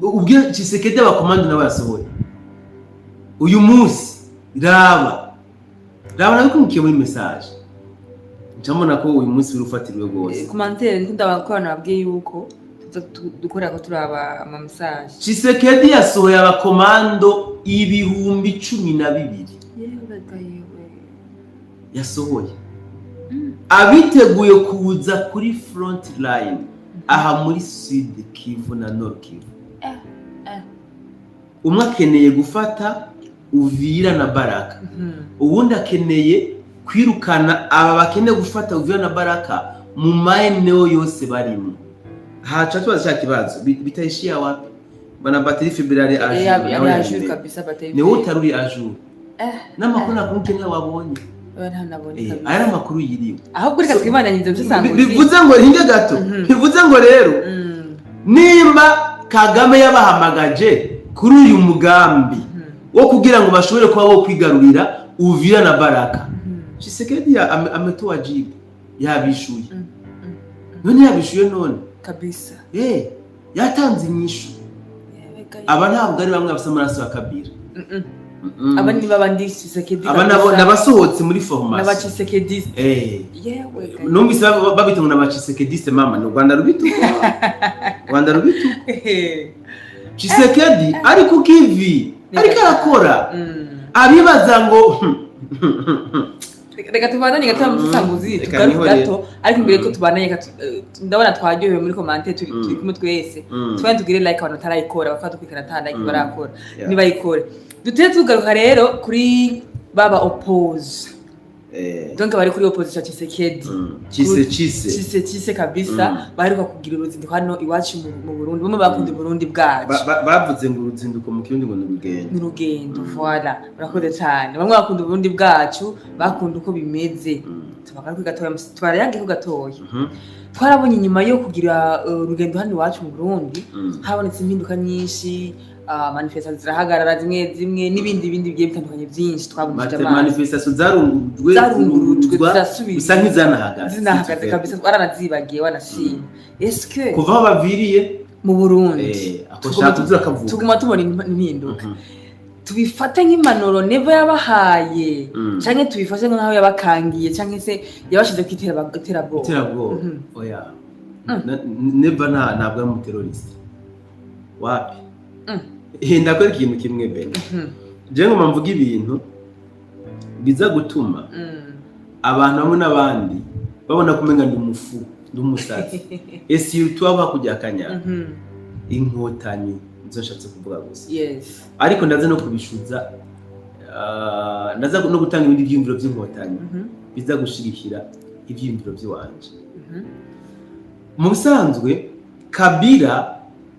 ubwira Tshisekedi abakomando nawe yasohoye uyu munsi. Raba, raba, nabikumukiye muri message, ncamona ko uyu munsi urufatiriwe rwose. Commentaire ndiko ndabakora, nababwiye yuko tuza dukorera ko turaba ama message. Tshisekedi yasohoye abakomando 12,000. Yewe ga yewe! Yasohoye abiteguye kuza kuri front line aha muri Sud Kivu na Nord Kivu. Umwe akeneye gufata Uvira na Baraka, uwundi akeneye kwirukana aba bakeneye gufata Uvira na Baraka mu maeneo yose barimo. Haca tubaza cya kibazo: bitaishia wapi bana? Batterie faible ari à jour, ari nawe à jour yabimenye. Kabisa, batterie. Ni wowe utaruri à jour n'amakuru nakumve ntawe wabonye. Oya, ntawe nabonye. Kabisa. Aya ari amakuru yiriwe. Ahubwo reka twibandanyirize musesanguzi. Bivuze ngo hinge gato, bivuze ngo rero nimba Kagame yabahamagaje kuri uyu mugambi wo kugira ngo bashobore kuba bo kwigarurira Uvira na Baraka, Tshisekedi ametoa jibu, yabishuye. None yabishuye none. Kabisa. Yatanze inyishu. Yewe ga. Aba ntabwo ari bamwe bafite amaraso ya Kabila. Aba ni babandi Tshisekedi. Aba nabo nabasohotse muri formation. N'aba Tshisekedi. Yewe ga. Numvise babita ngo n'Abatshisekediste. Mama, ni u Rwanda rubituko, Rwanda rubituko. Tshisekedi ari ku kivi, ariko arakora. Abibaza ngo Reka tubandanye gato musesanguzi. Reka Tugaruke nihorere. gato, ariko imbere ko tubandanye gato, ndabona twaryohewe muri commentaire, turi turi kumwe twese. Tubane tugire like, abantu batarayikora bakaba dukurikirana ata like barakora, nibayikore. Dutere tugaruka rero kuri baba oppose. Donc bari kuri opposition ya Tshisekedi. Cise cise. Cise cise kabisa. Baheruka kugira uruzinduko hano iwacu mu Burundi, bamwe bakunda Burundi bwacu. Bavuze ngo uruzinduko mu Kirundi ngo ni urugendo. Ni urugendo, voilà, urakoze cyane. Bamwe bakunda Uburundi bwacu, bakunda uko bimeze. Tubagaruke gatoya, tubarayageko gatoya. Twarabonye inyuma yo kugira urugendo hano iwacu mu Burundi, habonetse impinduka nyinshi, manifestation zirahagarara zimwe zimwe, n'ibindi bindi bigiye bitandukanye byinshi twabonye amaso. Manifestation zarungurujwe. Zarungurujwe, zirasubira. Bisa nk'izanahagaze. Zinahagaze kabisa, twaranazibagiye wanashima. Eske Kuva aho baviriye mu Burundi ako shaka tuza kavuga. Tuguma tubona impinduka. Tubifate nk'impanuro Neva yabahaye, canke tubifate nk'aho yabakangiye, canke se yabashize ku iterabwoba? Iterabwoba? Oya. Neva ntabwo ari umuteroriste, wapi. Ndakwereka ikintu kimwe, bene. Jewe ngoma mvuga ibintu biza gutuma abantu bamwe n'abandi babona ko umenga ndi umufu, ndi umusazi, esi tuba hakurya akanyara. Inkotanyi nizo nshatse kuvuga gusa. Ariko ndaza no kubishuza, ndaza no gutanga ibindi vyiyumviro vy'Inkotanyi biza gushigikira ivyiyumviro vy'iwanje. Mu bisanzwe, Kabila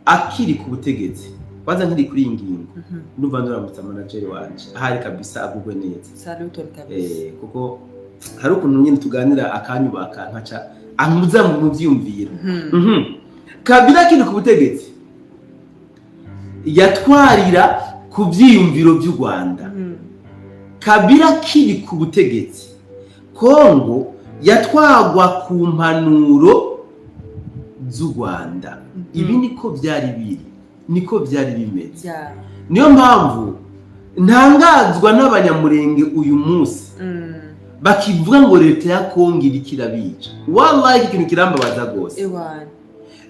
akiri ku butegetsi, kwanza nkiri kuri iyi ngingo, ndumva nduramutsa manager wanje ahari kabisa, agugwe neza. Salut kabisa. Kuko hari ukuntu nyine tuganira akanyubaka, nkaca ankuza mu vyiyumviro. Kabila akiri ku butegetsi yatwarira ku vyiyumviro vy'u Rwanda. Kabila akiri ku butegetsi, Kongo yatwagwa ku mpanuro z'u Rwanda. Ibi niko byari biri, niko byari bimeze. Niyo mpamvu ntangazwa n'Abanyamurenge uyu munsi bakivuga ngo leta ya Kongo iriko irabica. Wallahi, iki kintu kirambabaza rwose. Ewana.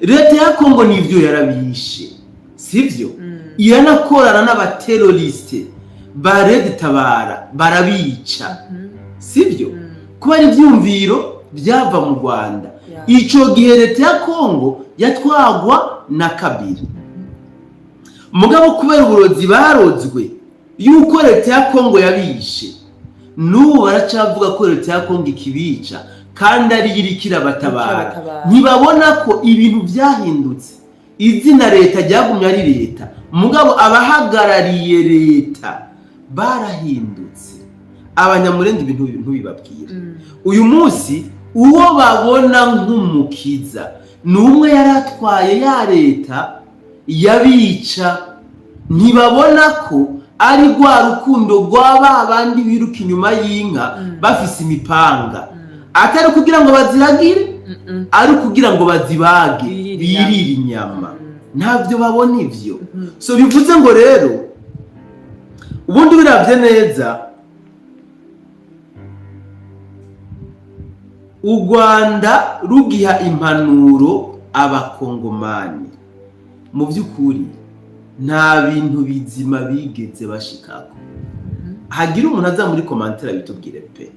Leta ya Kongo nivyo yarabishe, sivyo? Iranakorana n'abateroriste ba Red Tabara, barabica, sivyo? Kuba ari ivyumviro byava mu Rwanda. Ico gihe leta ya Kongo yatwagwa na Kabila. Mugabo kubera uburozi barozwe yuko leta ya Kongo yabishe, n'ubu baracavuga ko leta ya Kongo ikibica kandi ari yo iriko irabatabara. Irabatabara. Ntibabona ko ibintu byahindutse. Izina leta ryagumye ari leta, mugabo abahagarariye leta barahindutse. Abanyamurenge ibintu ntubibabwire. Uyu munsi uwo babona nk'umukiza ni umwe yari atwaye ya leta yabica. Ntibabona ko ari rwa rukundo rwa ba bandi biruka inyuma y'inka bafise imipanga, atari kugira ngo baziragire, ari kugira ngo bazibage, Birire. birire inyama. Ntabyo babona ivyo. So bivuze ngo rero ubundi biravye neza, u Rwanda rugiha impanuro Abakongomani, mu by'ukuri nta bintu bizima bigeze bashikako. Hagira umuntu aza muri commentaire abitubwire pe.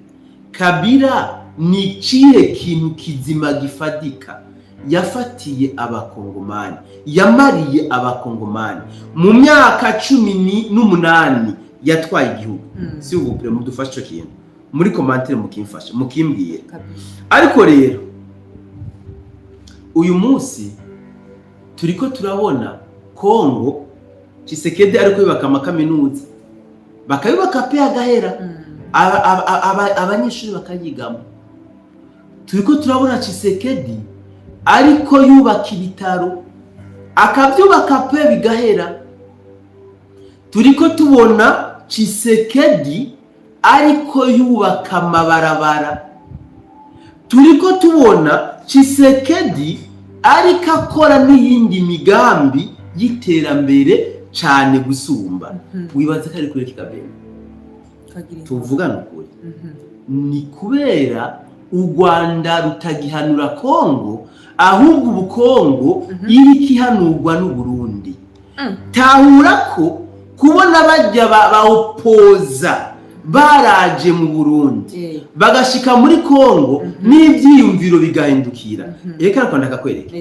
Kabila ni ikihe kintu kizima gifadika yafatiye Abakongomani, yamariye Abakongomani mu myaka 18 yatwaye igihugu? Si ubu mudufashe ico kintu muri commentaire, mukimfashe mukimbwire. Ariko rero uyu munsi turiko turabona Kongo, Tshisekedi ariko yubaka amakaminuza, bakayubaka pe agahera, abanyeshuri bakayigamo. Turiko turabona Tshisekedi ariko yubaka ibitaro, akabyubaka pe bigahera. Turiko tubona Tshisekedi ariko yubaka amabarabara. Turiko tubona Tshisekedi ariko akora n'iyindi migambi y'iterambere cane gusumba. Wibaza ko ari kure kikabena? Kagira. Tuvugane ukuri, ni kubera u Rwanda rutagihanura Kongo, ahubwo ubu Kongo iriko ihanurwa n'Uburundi. Tahura ko kubona bajya bawopoza baraje mu Burundi, bagashika muri Kongo, n'ivyiyumviro bigahindukira. Reka ariko ndakakwereka.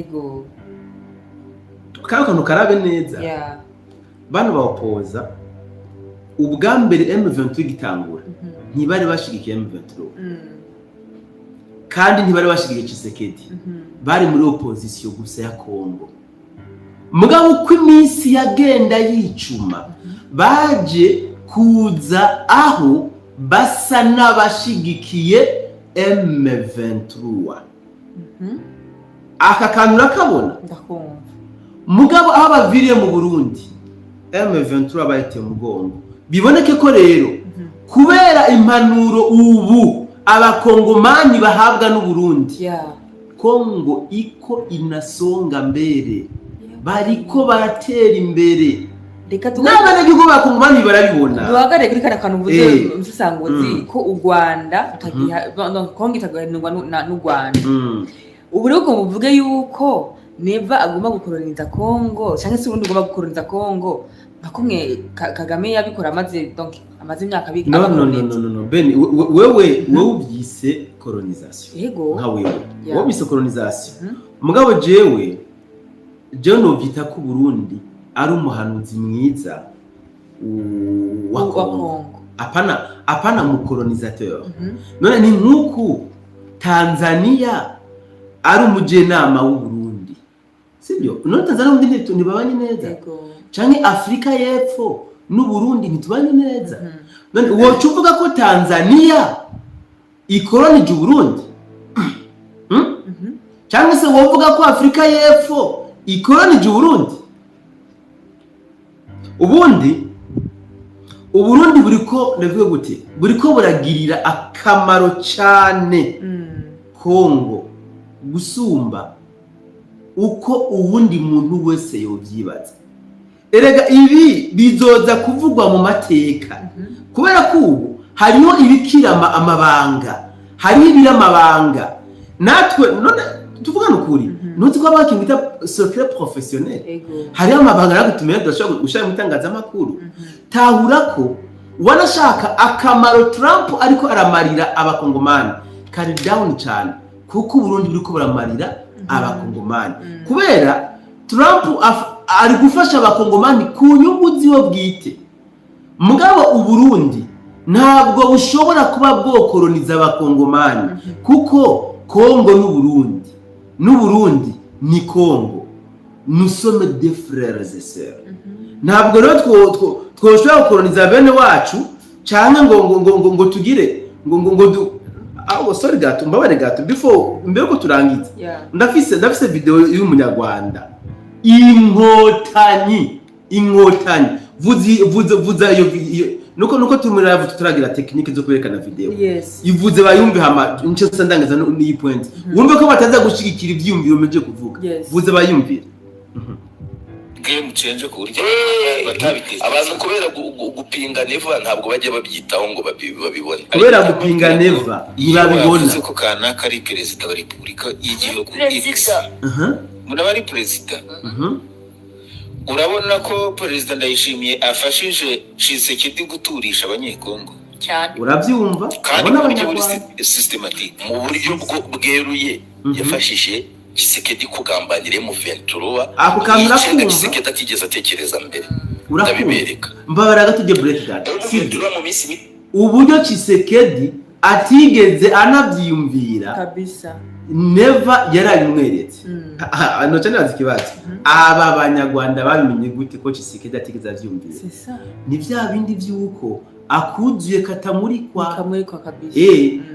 Kano kantu karabe neza. Bano bawopoza ubwa mbere M23 igitangura. Ntibari bashigikiye M23 kandi ntibari bashigikiye Tshisekedi, bari muri opposition gusa ya Kongo. Mugabo uko iminsi yagenda yicuma, baje kuza aho basa n'abashigikiye M23. Aka kantu urakabona? Ndakumva. Mugabo aho baviriye mu Burundi, M23 bayiteye umugongo. Biboneke ko rero kubera impanuro ubu Abakongomani bahabwa n'Uburundi, Kongo iko inasonga mbere, bariko baratera imbere. Reka N'abanyagihugu b'Abakongomani barabibona. Duhagarare kuri kano kantu uvuze, umusesanguzi, ko u Rwanda no, Kongo itagihanirwa n'u Rwanda. Ubu rero ubwo buvuge yuko Neva agomba gukoroniza Kongo, cyangwa se ubundi ugomba gukoroniza Kongo nka kumwe Kagame yabikora, amaze, donc amaze imyaka No, no, no. abakoroniza. No, no, no, Ben, wewe ubyise colonisation. Yego. Nka wewe wowe ubise colonisation. Mugabo jewe novyita ko Burundi ari umuhanuzi mwiza wa wa Kongo. Kongo. Apana mu colonisateur. None ni nk'uku Tanzania ari umujenama w'u Burundi, sibyo? None Tanzania n'Uburundi ntibabanye neza? Yego. Canke Afurika y'Epfo n'Uburundi ntitubanye neza? None woca uvuga ko Tanzania ikoronije Uburundi, Cyangwa se wovuga ko Afurika y'Epfo ikoronije Uburundi? Ubundi Uburundi buriko, ndavuga gute, buriko buragirira akamaro cyane Kongo gusumba uko uwundi muntu wese yovyibaza. Erega ibi bizoza kuvugwa mu mateka, kubera ko ubu hariho ibikirama amabanga, hariho ibiri amabanga. Natwe none tuvugane ukuri, ntuzi ko habaho ikintu bita secret professionnel? Yego. Hariho amabanga natwe tumenya tudashobora gushira mu itangazamakuru. Tahura ko wanashaka akamaro Trump ariko aramarira Abakongomani kari down cyane, kuko Uburundi buriko buramarira Abakongomani, kubera Trump ari gufasha Abakongomani ku nyungu ziwe bwite. Mugabo Uburundi ntabwo bushobora kuba bwokoroniza Abakongomani, kuko Kongo n'Uburundi, n'Uburundi ni Kongo, nous sommes des frères et sœurs. Ntabwo rero twoshobora gukoroniza bene wacu, canke ngo tugire ngo du aho. Sorry gato, mbabare gato, before, mbere ko turangiza, ndafise video y'Umunyarwanda, Inkotanyi, Inkotanyi. Vuzi, vuza, vuza iyo nuko turi muri live, tutaragira technique zo kwerekana video. Ivuze bayumve, hama nce ndangiza n'iyi point, wumve ko bataza gushigikira ivyiyumviro meje kuvuga. Vuze bayumvire. Game changer ku buryo batabitekereza. Abantu kubera gupinga Neva ntabwo bajya babyitaho ngo babibone. Kubera gupinga Neva Iyo ntibabibona. bavuze ko kanaka ari perezida wa repubulika y'igihugu X, Perezida. Muraba ari perezida. Urabona ko Perezida Ndayishimiye afashije Tshisekedi guturisha Abanyekongo. Cyane. Urabyumva? Kandi Ubona mu buryo buri Abanyarwanda systematic. Mu buryo bweruye yafashije Tshisekedi kugambanira M23. Ako kantu yicenga urakumva? Tshisekedi atigeze atekereza mbere. Urakumva? Ndabibereka. Mbabara gato, ujye break that, sibyo? M23 mu minsi mike Uburyo Tshisekedi atigeze anabyiyumvira, Kabisa. Neva yarabimweretse. Noca nibaza ikibazo: aba Banyarwanda babimenye gute ko Tshisekedi atigeze avyumvira? C'est ça. Ni vya bindi vy'uko akuzuye katamurikwa. Kamurikwa kabisa.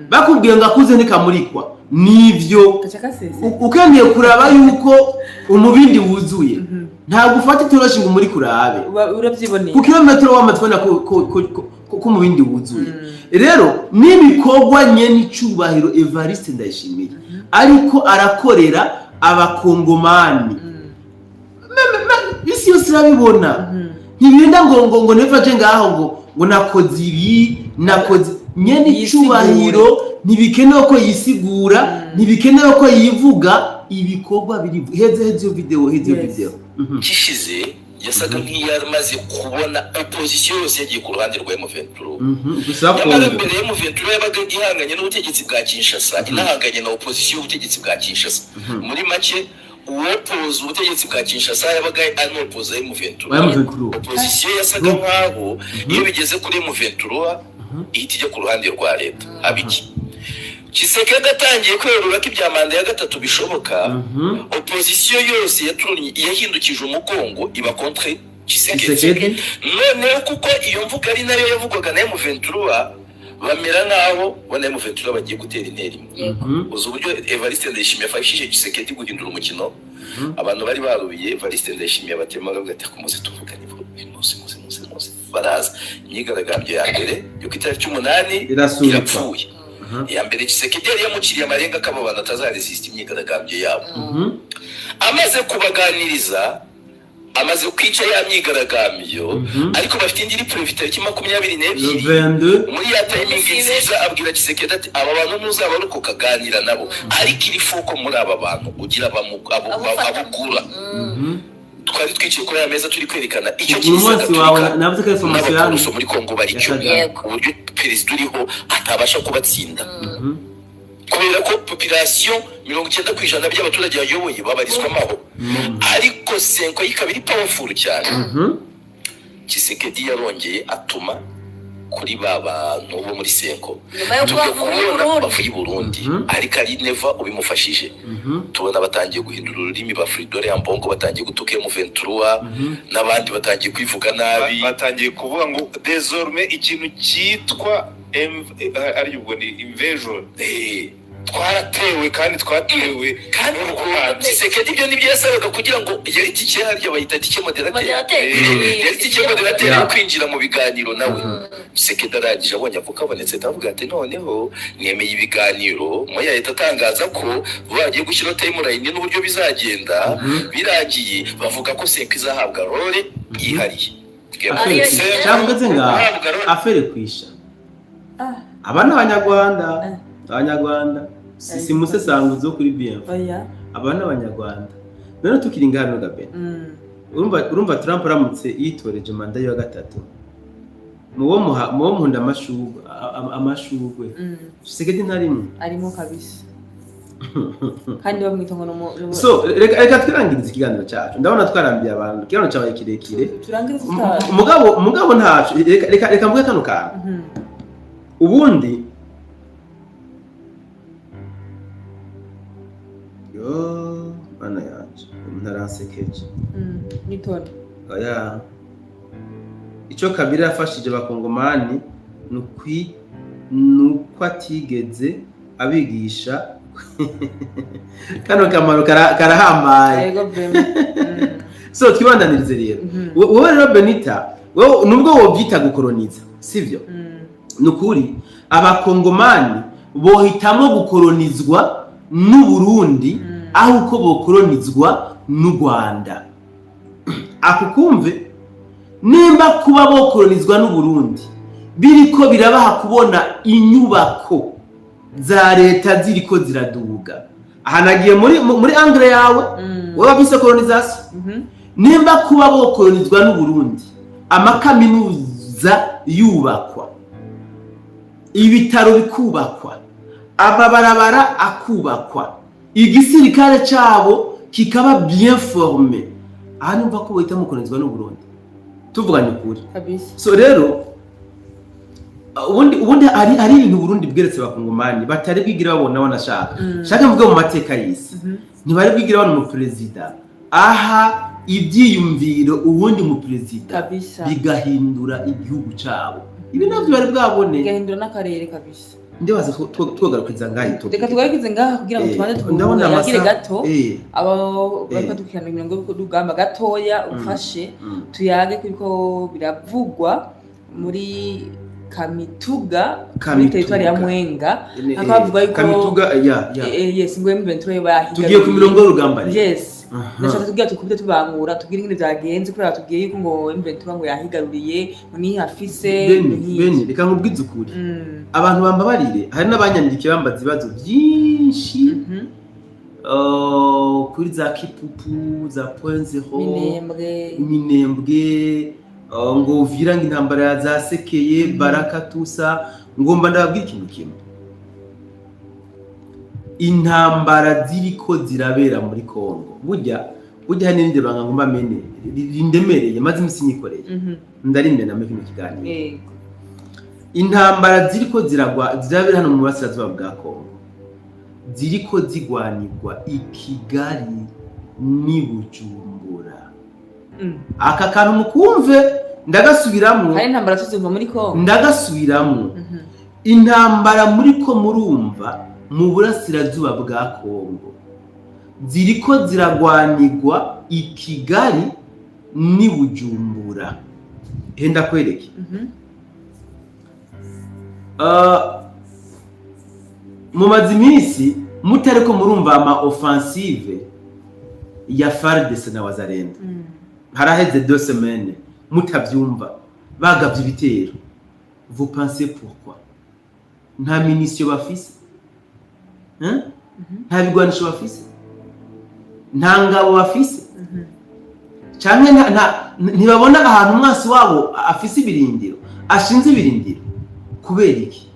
Bakubwiye ngo akuze ntikamurikwa, nivyo. Gaca kasese. Ukeneye kuraba yuko umubindi wuzuye, ntabwo ufata itoroshi ngo umurike urabe. Urabyiboneye. Ku kilometero wamaze kubona ko umubindi wuzuye. Rero n'ibikorwa nyene icubahiro Evariste Ndayishimiye ariko arakorera Abakongomani, isi yose irabibona. Ntibirinda ngo Neva aje ngaho ngo nakoze ibi, nakoze nyene. Yisigure. Icubahiro ntibikenewe ko yisigura, ntibikenewe ko yivuga, ibikorwa biri. Heze, heze iyo video, heze iyo video. Ishize yasaga nk'iyamaze kubona opposition yose yagiye ku ruhande rwa M23. Gusa Nyamara Kongo mbere M23 yabaga ihanganye n'ubutegetsi bwa Kinshasa, inahanganye na opposition y'ubutegetsi bwa Kinshasa. Muri make, uwopoza ubutegetsi bwa Kinshasa yabaga anopoza M23. Wa M23. Opposition yasaga nkaho iyo bigeze kuri M23 Ihita ijya ku ruhande rwa leta. Haba iki? Tshisekedi atangiye kwerura ko ibya manda ya gatatu bishoboka, opposition yose yaturunye, yahindukije umugongo, iba contre Tshisekedi. Tshisekedi. Noneho kuko iyo mvugo ari nayo yavugwaga na M23, bamera nk'aho bona M23 bagiye gutera intera imwe. Uzi uburyo Evariste Ndayishimiye afashije Tshisekedi guhindura umukino? Abantu bari barubiye Evariste Ndayishimiye batema, baravuga ati: "Muze tuvugane, muze, muze, muze, muze." Baraza. Imyigaragambyo ya mbere yo ku itariki 8 Irasubikwa. irapfuye. Iya mbere, Tshisekedi yari yamuciriye amarenga ko abo bantu atazaresista imyigaragambyo yabo. Amaze kubaganiriza, amaze kwica ya myigaragambyo, ariko bafite indi iri prévue tariki 22. 22. Muri ya timing nziza, abwira Tshisekedi ati: "Aba bantu ntuzabarokoka, kaganira nabo, ariko iri fuko muri aba bantu ugira abugura." Twari twicaye kuri aya meza turi kwerekana icyo Uyu Kiliziya munsi wawe Gatolika navuze ko ari formation yanyu. n'abaporoso muri Kongo bari cyo Ya Kagame. uburyo perezida uriho atabasha kubatsinda, kubera ko population 90% by'abaturage bayoboye babarizwa amahoro, ariko CENCO ikaba iri powerful cyane. Tshisekedi yarongeye atuma kuri ba bantu bo muri CENCO. Nyuma yo Tujya kuba muri kubona Burundi. bavuye i Burundi, ariko ari Neva ubimufashije. Tubona batangiye guhindura ururimi, ba Fridolin Ambongo batangiye gutuka M23, n'abandi batangiye kwivuga nabi. Batangiye kuvuga ngo désormais ikintu cyitwa ari ubwo ni invasion. Twaratewe kandi twatewe Kandi n'u ubwo Rwanda. Tshisekedi ibyo nibyo yasabaga kugira ngo yari tike, harya bayita tike modérateur. Modérateur. Yari tike modérateur yo kwinjira mu biganiro nawe. Tshisekedi arangije, abonye ako kabonetse, ndavuga ati: "Noneho nemeye ibiganiro." Muri leta atangaza ko bagiye gushyiraho timeline n'uburyo bizagenda. Birangiye bavuga ko CENCO izahabwa role yihariye. Affaire cyangwa ugeze ngaha Guhabwa role. Affaire kwisha. Aba ni Abanyarwanda, Abanyarwanda si musesanguzi wo kuri BM. Oya. Aba ni Abanyarwanda. None tukiri ngaha Gabe, urumva Trump aramutse yitoreje manda ye ya gatatu, muwo muhunda amashurwe, amashurwe, Tshisekedi ntarimwe. Arimo kabisa, kandi bamwita ngo So reka twirangirize ikiganiro cyacu, ndabona twarambiye abantu, ikiganiro cyabaye kirekire. Turangize tuta Mugabo ntacu, reka mvuge kano kantu. Ubundi yo mana yanje, umuntu aransekeje. Nitone. Oya, icyo Kabila yafashije Abakongomani ni uko atigeze abigisha kano kamaro karahambaye. Yego, vraiment. So twibandanirize rero. Wowe rero Benita, wowe nubwo wobyita gukoroniza, sivyo? Ni ukuri Abakongomani bohitamo gukoronizwa n'Uburundi aho uko bokoronizwa n'u Rwanda. Ako kumve, nimba kuba bokoronizwa n'Uburundi biriko birabaha kubona inyubako za leta ziriko ziraduga, aha nagiye muri angle yawe, wowe wabise colonisation. Nimba kuba bokoronizwa n'Uburundi, amakaminuza yubakwa, ibitaro bikubakwa, amabarabara akubakwa, igisirikare cabo kikaba bien formé, aha numva ko bohita mukoronizwa n'Uburundi, tuvuganye ukuri. Kabisa. So rero ubundi hari ibintu Burundi bweretse Abakongomani batari bwigira babona. Banashaka shaka mvuge mu mateka y'isi, ntibari bwigira babona umuperezida aha ibyiyumviro uwundi muperezida bigahindura igihugu cabo. Ibi navyo bari bwabone. Bigahindura n'akarere kabisa. Ndibaza twogarukiriza ngaha iyi topic. Reka tugarukize ngaha kugira ngo tubanze Ndabona tubagire amasaha gato abo bariko dukurikirana imirongo y'urugamba gatoya, ufashe tuyage kuriko biravugwa muri Kamituga, muri Kamituga. teritwari ya Mwenga. Hakaba havugwa yuko Kamituga, ya. Yes, ngo M23 bahiga. Tugiye ku mirongo y'urugamba rero. Yes. Ndashaka tubwira, tukubite tubangura, tubwire ingene vyagenze, kubera batubwiye yuko ngo M23 ngo yahigaruriye, ngo niyo afise. Beni, Beni, reka nkubwize ukuri. Abantu bambabarire, hari n'abanyandikiye bambaza ibibazo byinshi kuri za Kipupu, za Point Zero, Minembwe. Minembwe, ngo Uvira, ngo intambara ya zasekeye, Baraka tusa. Ngomba ndababwira ikintu kimwe: intambara ziriko zirabera muri Kongo, burya hari n'irindi banga ngomba mene rindemereye, maze iminsi nyikoreye, ndarimena muri kino kiganiro. Intambara ziriko ziragwa zirabera hano mu burasirazuba bwa Kongo, ziriko zigwanirwa i Kigali n'i Bujumbura. Aka kantu mukumve, ndagasubiramwo. Hari intambara tuzumva muri Kongo. Ndagasubiramwo. Intambara muriko murumva mu burasirazuba bwa Kongo ziriko ziragwanirwa i Kigali n'i Bujumbura. Henda kwereke. Mumaze iminsi mutariko murumva ama offensive ya FARDC na Wazalendo. Haraheze 2 semaines mutavyumva bagavye ibitero. Vous pensez pourquoi? Nta munition bafise, hein? Nta bigwanisho bafise, nta ngabo bafise, canke ntibabona ahantu umwasi wabo afise ibirindiro, ashinze ibirindiro? Kubera iki?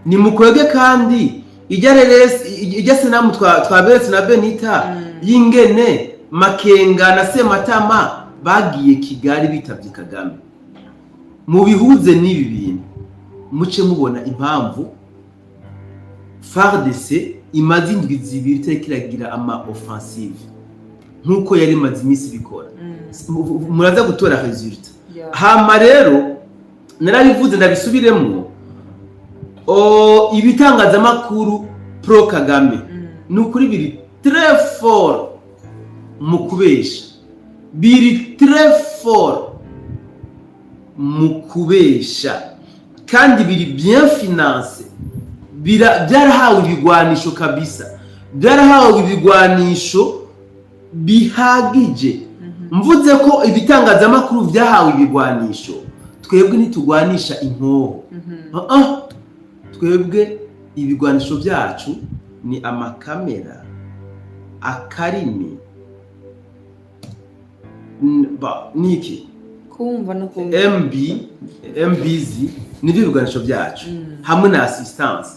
Ni mukwege kandi ijya reresi, ijya senamu twaberetse na Benita y'ingene Makenga na Sematama bagiye Kigali bitavye Kagame. Mubihuze n'ibi bintu, muce mubona impamvu FARDC imaze indwi 2 itariko iragira ama offensive nk'uko yari imaze iminsi ibikora. Muraza gutora résultat. Hama rero narabivuze, ndabisubiremwo, ibitangazamakuru pro Kagame ni ukuri biri très fort mu kubesha, biri très fort mu kubesha, kandi biri bien financé. Byarahawe ibigwanisho kabisa, byarahawe ibigwanisho bihagije. Mvuze ko ibitangazamakuru byahawe ibigwanisho, twebwe ntitugwanisha inkoho. Ah, ah. Twebwe ibigwanisho byacu ni amakamera, akarimi, niki? Kumva no kumva. MB, MBZ, nibyo bigwanisho byacu hamwe na assistance.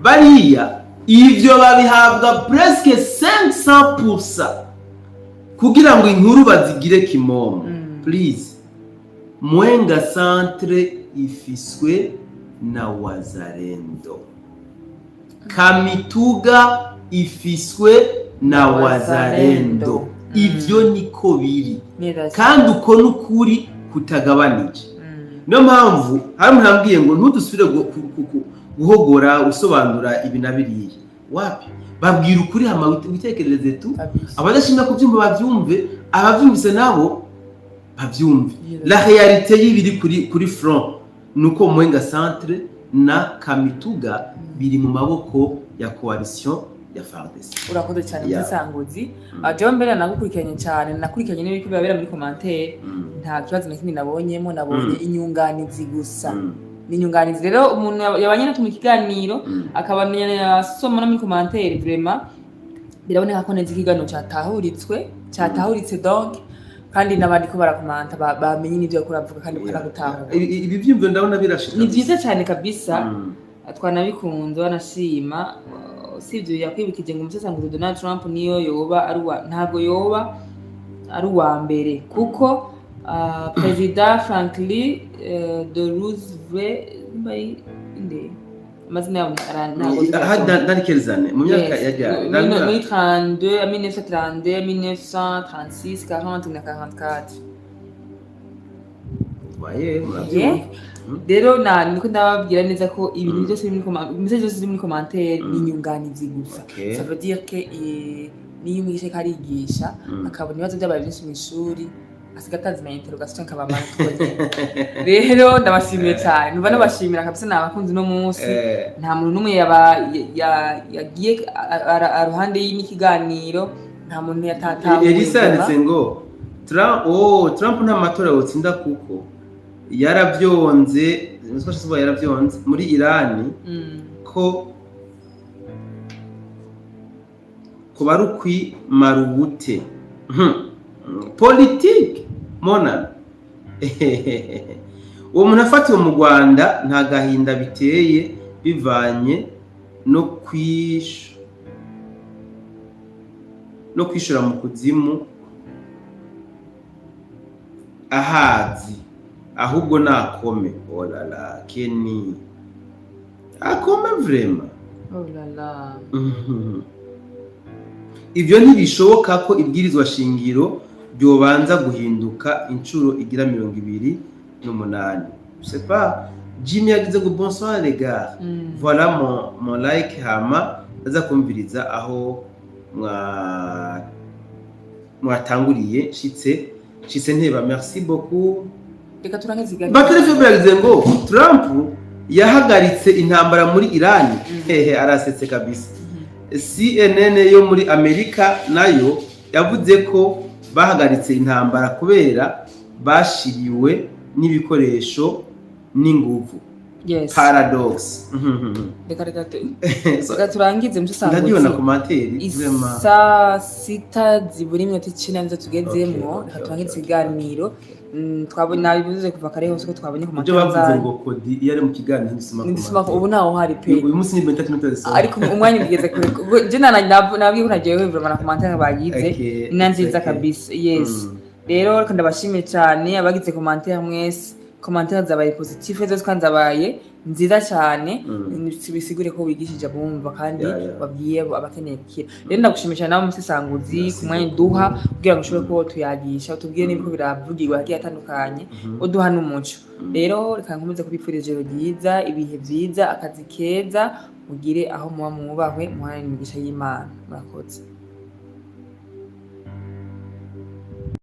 Bariya ivyo babihabwa presque 500% kugira ngo inkuru bazigire kimomo. Please, Mwenga Centre ifiswe na Wazalendo, Kamituga ifiswe na Wazalendo. Ivyo niko biri. Neza. Kandi uko n'ukuri kutagabanije. Niyo mpamvu hari umuntu ambwiye ngo ntudusubire guhogora usobanura ibi na biriya. Wapi, babwira ukuri, hama witekerereze tu. Abadashima kubyumva babyumve, ababyumvise nabo babyumve. La réalité y'ibiri kuri front nuko Mwenga Centre na Kamituga biri mu maboko ya coalition ya FARDC. Urakoze cyane. Musanguzi, jewe mbere nagukurikiranye cyane, nakurikiranye n'ibiriko birabera muri commentaire. Nta kibazo na kimwe nabonyemo, nabonye inyunganizi gusa. Ni inyunganizi. Rero umuntu yabanye natwe mu kiganiro akaba asoma no muri commentaire, vraiment biraboneka ko neza ikiganiro catahuritswe, catahuritse. Donc kandi n'abandi ko barakomanta bamenye n'ivyo bariko baravuga kandi bakanagutahura. Ibi byumviro ndabona birashika. Ni vyiza cyane kabisa. Twanabikunze, banashima. Usibye yakwibukije ngo umusesanguzi Donald Trump niyo yoba ari uwa, ntabwo yoba ari uwa mbere, kuko Perezida Franklin de Roosevelt, nimba ari nde, amazina yabo ntabwo Aha, dans quelles années? Mu myaka Yes. ya ryari? Muri 32, 1932, 1936, 40 na 44. Waye, murabyumva. Yeah. Rero na niko ndababwira neza ko ibintu byose biri muri message zose ziri muri commentaire ni inyunganizi gusa. Ça veut dire que niyo umwigisha ariko arigisha akabona ibibazo byabaye byinshi mu ishuri, asiga atanze na interrogation akabamara utwo. Rero ndabashimiye cyane, numva nabashimira kabisa, ni abakunzi no munsi. Nta muntu n'umwe yaba yagiye aruhande n'ikiganiro, nta muntu yatatahuye. Elisa yanditse ngo Trump, oh, Trump nta matora yotsinda kuko yaravyonze, yaravyonze muri Irani ko kuba ari ukwimara ubute. Politike mona uwo muntu afatiwe mu Rwanda nta gahinda biteye, bivanye no kwishura mu kuzimu ahazi. Ahubwo nakome. Oh là là, Kenny akome vraiment. Oh là là. Ivyo ntibishoboka ko ibwirizwa shingiro ryobanza guhinduka inshuro igira 28. Je sais pas. Jimmy yagize ngo: "Bonsoir les gars." Voilà mon like. Hama aza kumviriza aho mwatanguriye. Nshitse nteba. Merci beaucoup. Reka turangize ikiganiro. Bakary Febre yagize ngo Trump yahagaritse intambara muri Iran. Hehe, arasetse kabisa. CNN yo muri Amerika nayo yavuze ko bahagaritse intambara kubera bashiriwe n'ibikoresho n'inguvu. Paradox. Reka turangize, musesanguzi. Ndabibona commentaire vraiment. Isaa 6 zibura iminota 9 nizo tugezemwo. Reka turangize ikiganiro. Twabonye, nabivuze kuva kare hose ko twabonye Ibyo commentaire bavuze zanyu. ngo kodi iyo ari mu kiganiro ntisoma. Ndisoma ubu ntaho hari pe. Uyu munsi ni 30 zisoma. Ariko umwanya ugeze kure. Ubwo je nabwiye ko nagiye vraiment na commentaire bagize ni nziza kabisa, yes. Rero reka ndabashimiye cyane abagize commentaire mwese. Commentaire zabaye positive zose kandi zabaye nziza cyane. Bisigure ko wigishije abumva kandi wabwiye abakeneye gukira. Rero ndagushimiye cyane nawe musesanguzi Merci ku mwanya beaucoup. duha kugira ngo ushobore kuba tuyagisha, utubwire n'ibiko biravugirwa hagiye hatandukanye, uduha n'umuco. Rero reka nkomeze kubipfuriza ijoro ryiza, ibihe byiza, akazi keza, mugire aho muba mwubahwe, muhane imigisha y'Imana. Murakoze.